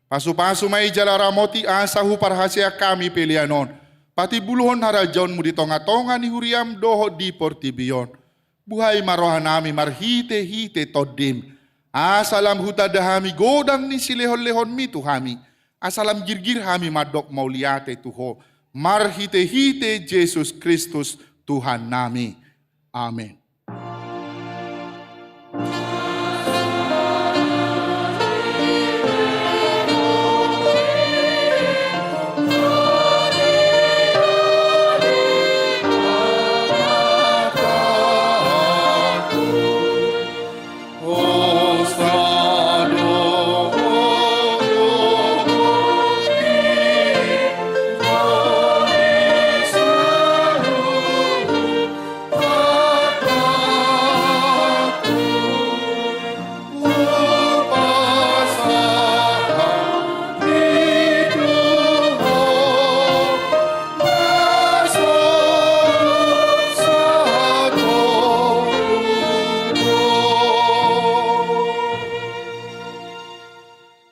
Pasupasu ma i jala ramoti asa huparhaseang hami pelean on. Patimbulhon harajaonmu di tongatonga ni huriam dohot di portibi on. Buhai ma rohanami marhitehite Tondim, asa lam hutanda hami godang ni silehonlehonmi tu hami, asa lam girgir hami mandok mauliate tu Ho, marhitehite Jesus Kristus Tuhannami. Amen.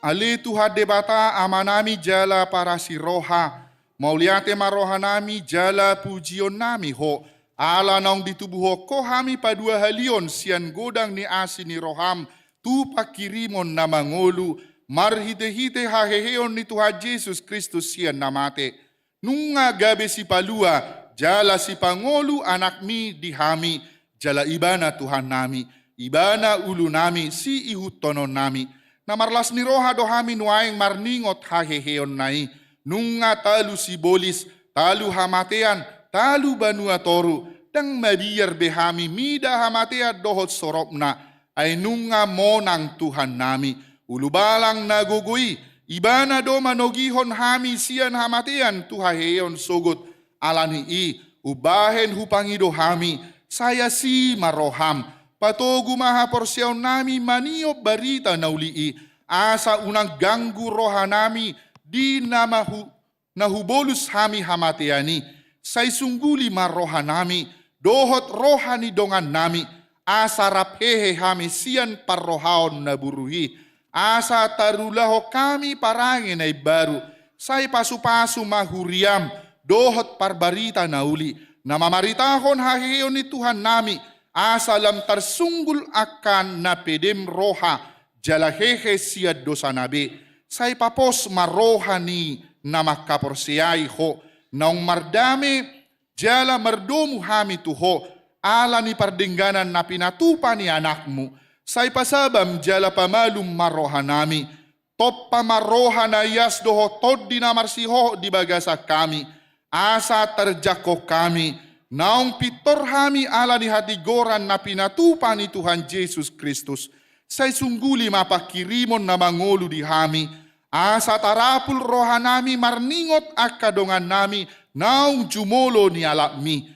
Ale Tuhan Debata Amanami jala parasi roha, mauliate ma rohanami jala pujionnami Ho, ala naung ditubuhon Ho hami paduahalion sian godang ni asi ni roham tu panghirimon na mangolu, marhitehite haheheon ni Tuhan Jesus Kristus sian na mate. Nunga gabe sipalua jala sipangolu anakmi di hami, jala ibana Tuhannami, ibana ulunami siihuthononnami. Na marlas ni roha do hami nuaeng marningot haheheonna i. Nunga talu sibolis, talu hamatean, talu banua toru, ndang mabiar be hami mida hamatean dohot soropna. Ai nunga monang Tuhannami, ulubalang na gogo i, ibana do manogihon hami sian hamatean tu haheheon sogot. Ala ni i, umbahen hupangido hami, sai asi ma roham, patogu ma haporseaonnami maniop barita na uli i, asa unang ganggu rohanami di na mahu na hubolus hami hamatean i, sai sungguli ma rohanami, dohot roha ni dongannami, asa rap hehe hami sian parrohaon na burju i, asa tarulahon hami parange na imbaru, sai pasupasu ma huriam, dohot parbarita na uli, na mamaritahon haheheon ni Tuhannami, asa lam tarsunggul angka na pedem roha, jala hehe sian dosana be, sai papos ma roha ni na mangkaporseai Ho, naung mardame jala mardomu hami tu Ho, ala ni pardengganan na pinatupa ni Anakmu, sai pasabam jala pamalum ma rohanami, tompa ma roha na ias dohot Tondi na marsihohot di bagasan hami, asa tarjangkon hami, naung pintor hami ala ni hatigoran na pinatupa ni Tuhan Jesus Kristus, sai sungguli ma pangkirimon na mangolu di hami, asa tarapul rohanami marningot angka dongannami naung jumolo nialapmi,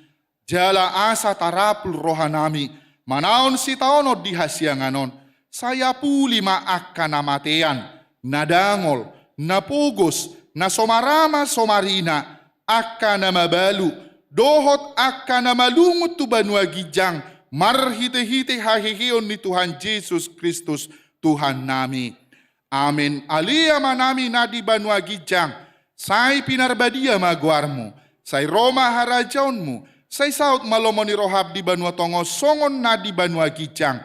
jala asa tarapul rohanami manaon sitaonon di hasiangan on, sai apuli ma angka na matean, na dangol, na pogos, na so marama so marina, angka na mabalu, dohot angka na malungun tu banua ginjang, marhitehite haheheon ni Tuhan Jesus Kristus, Tuhannami. Amen. Ale Amanami na di banua ginjang, sai pinarbadia ma goarmu, sai ro ma harajaonmu, sai saut ma lomo ni roham di banua tonga on songon na di banua ginjang.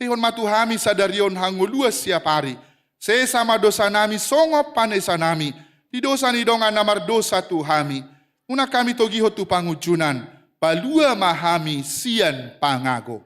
Lehon ma tu hami sadari on hangoluan siapari. Sesa ma dosanami songon panesanami di dosa ni dongan na mardosa tu hami. Unang hami togihon tu pangunjunan, palua ma hami sian pangago.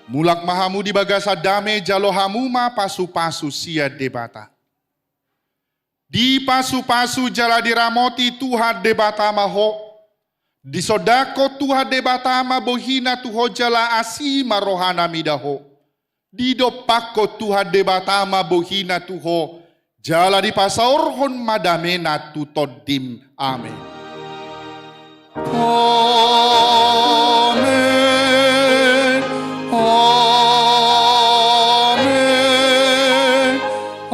Mulak ma hamu di bagasan dame, jalo hamu ma pasupasu sian Debata. Dipasupasu jala diramoti Tuhan Debata ma ho. Disondangkon Tuhan Debata ma bohina tu ho jala asi ma rohana mida ho. Didompakkon Tuhan Debata ma bohina tu ho, jala dipasaorhon ma damena tu tondim. Amen. Amen. Amen.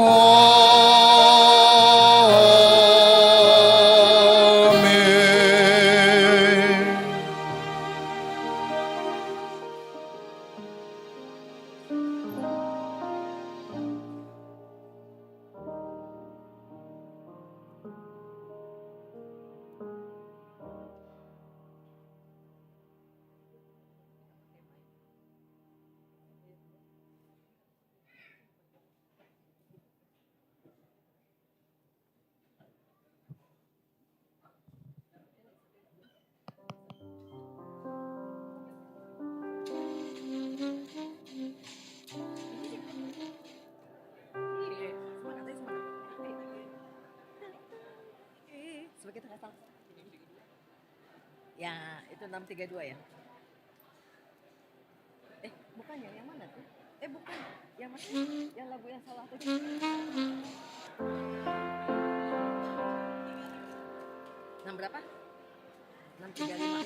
Amen. Ya, itu enam tiga dua ya? Eh, bukannya, yang mana tuh? Eh, bukan. Yang mana? Yang lagu yang salah tuh. Enam berapa? Enam tiga lima.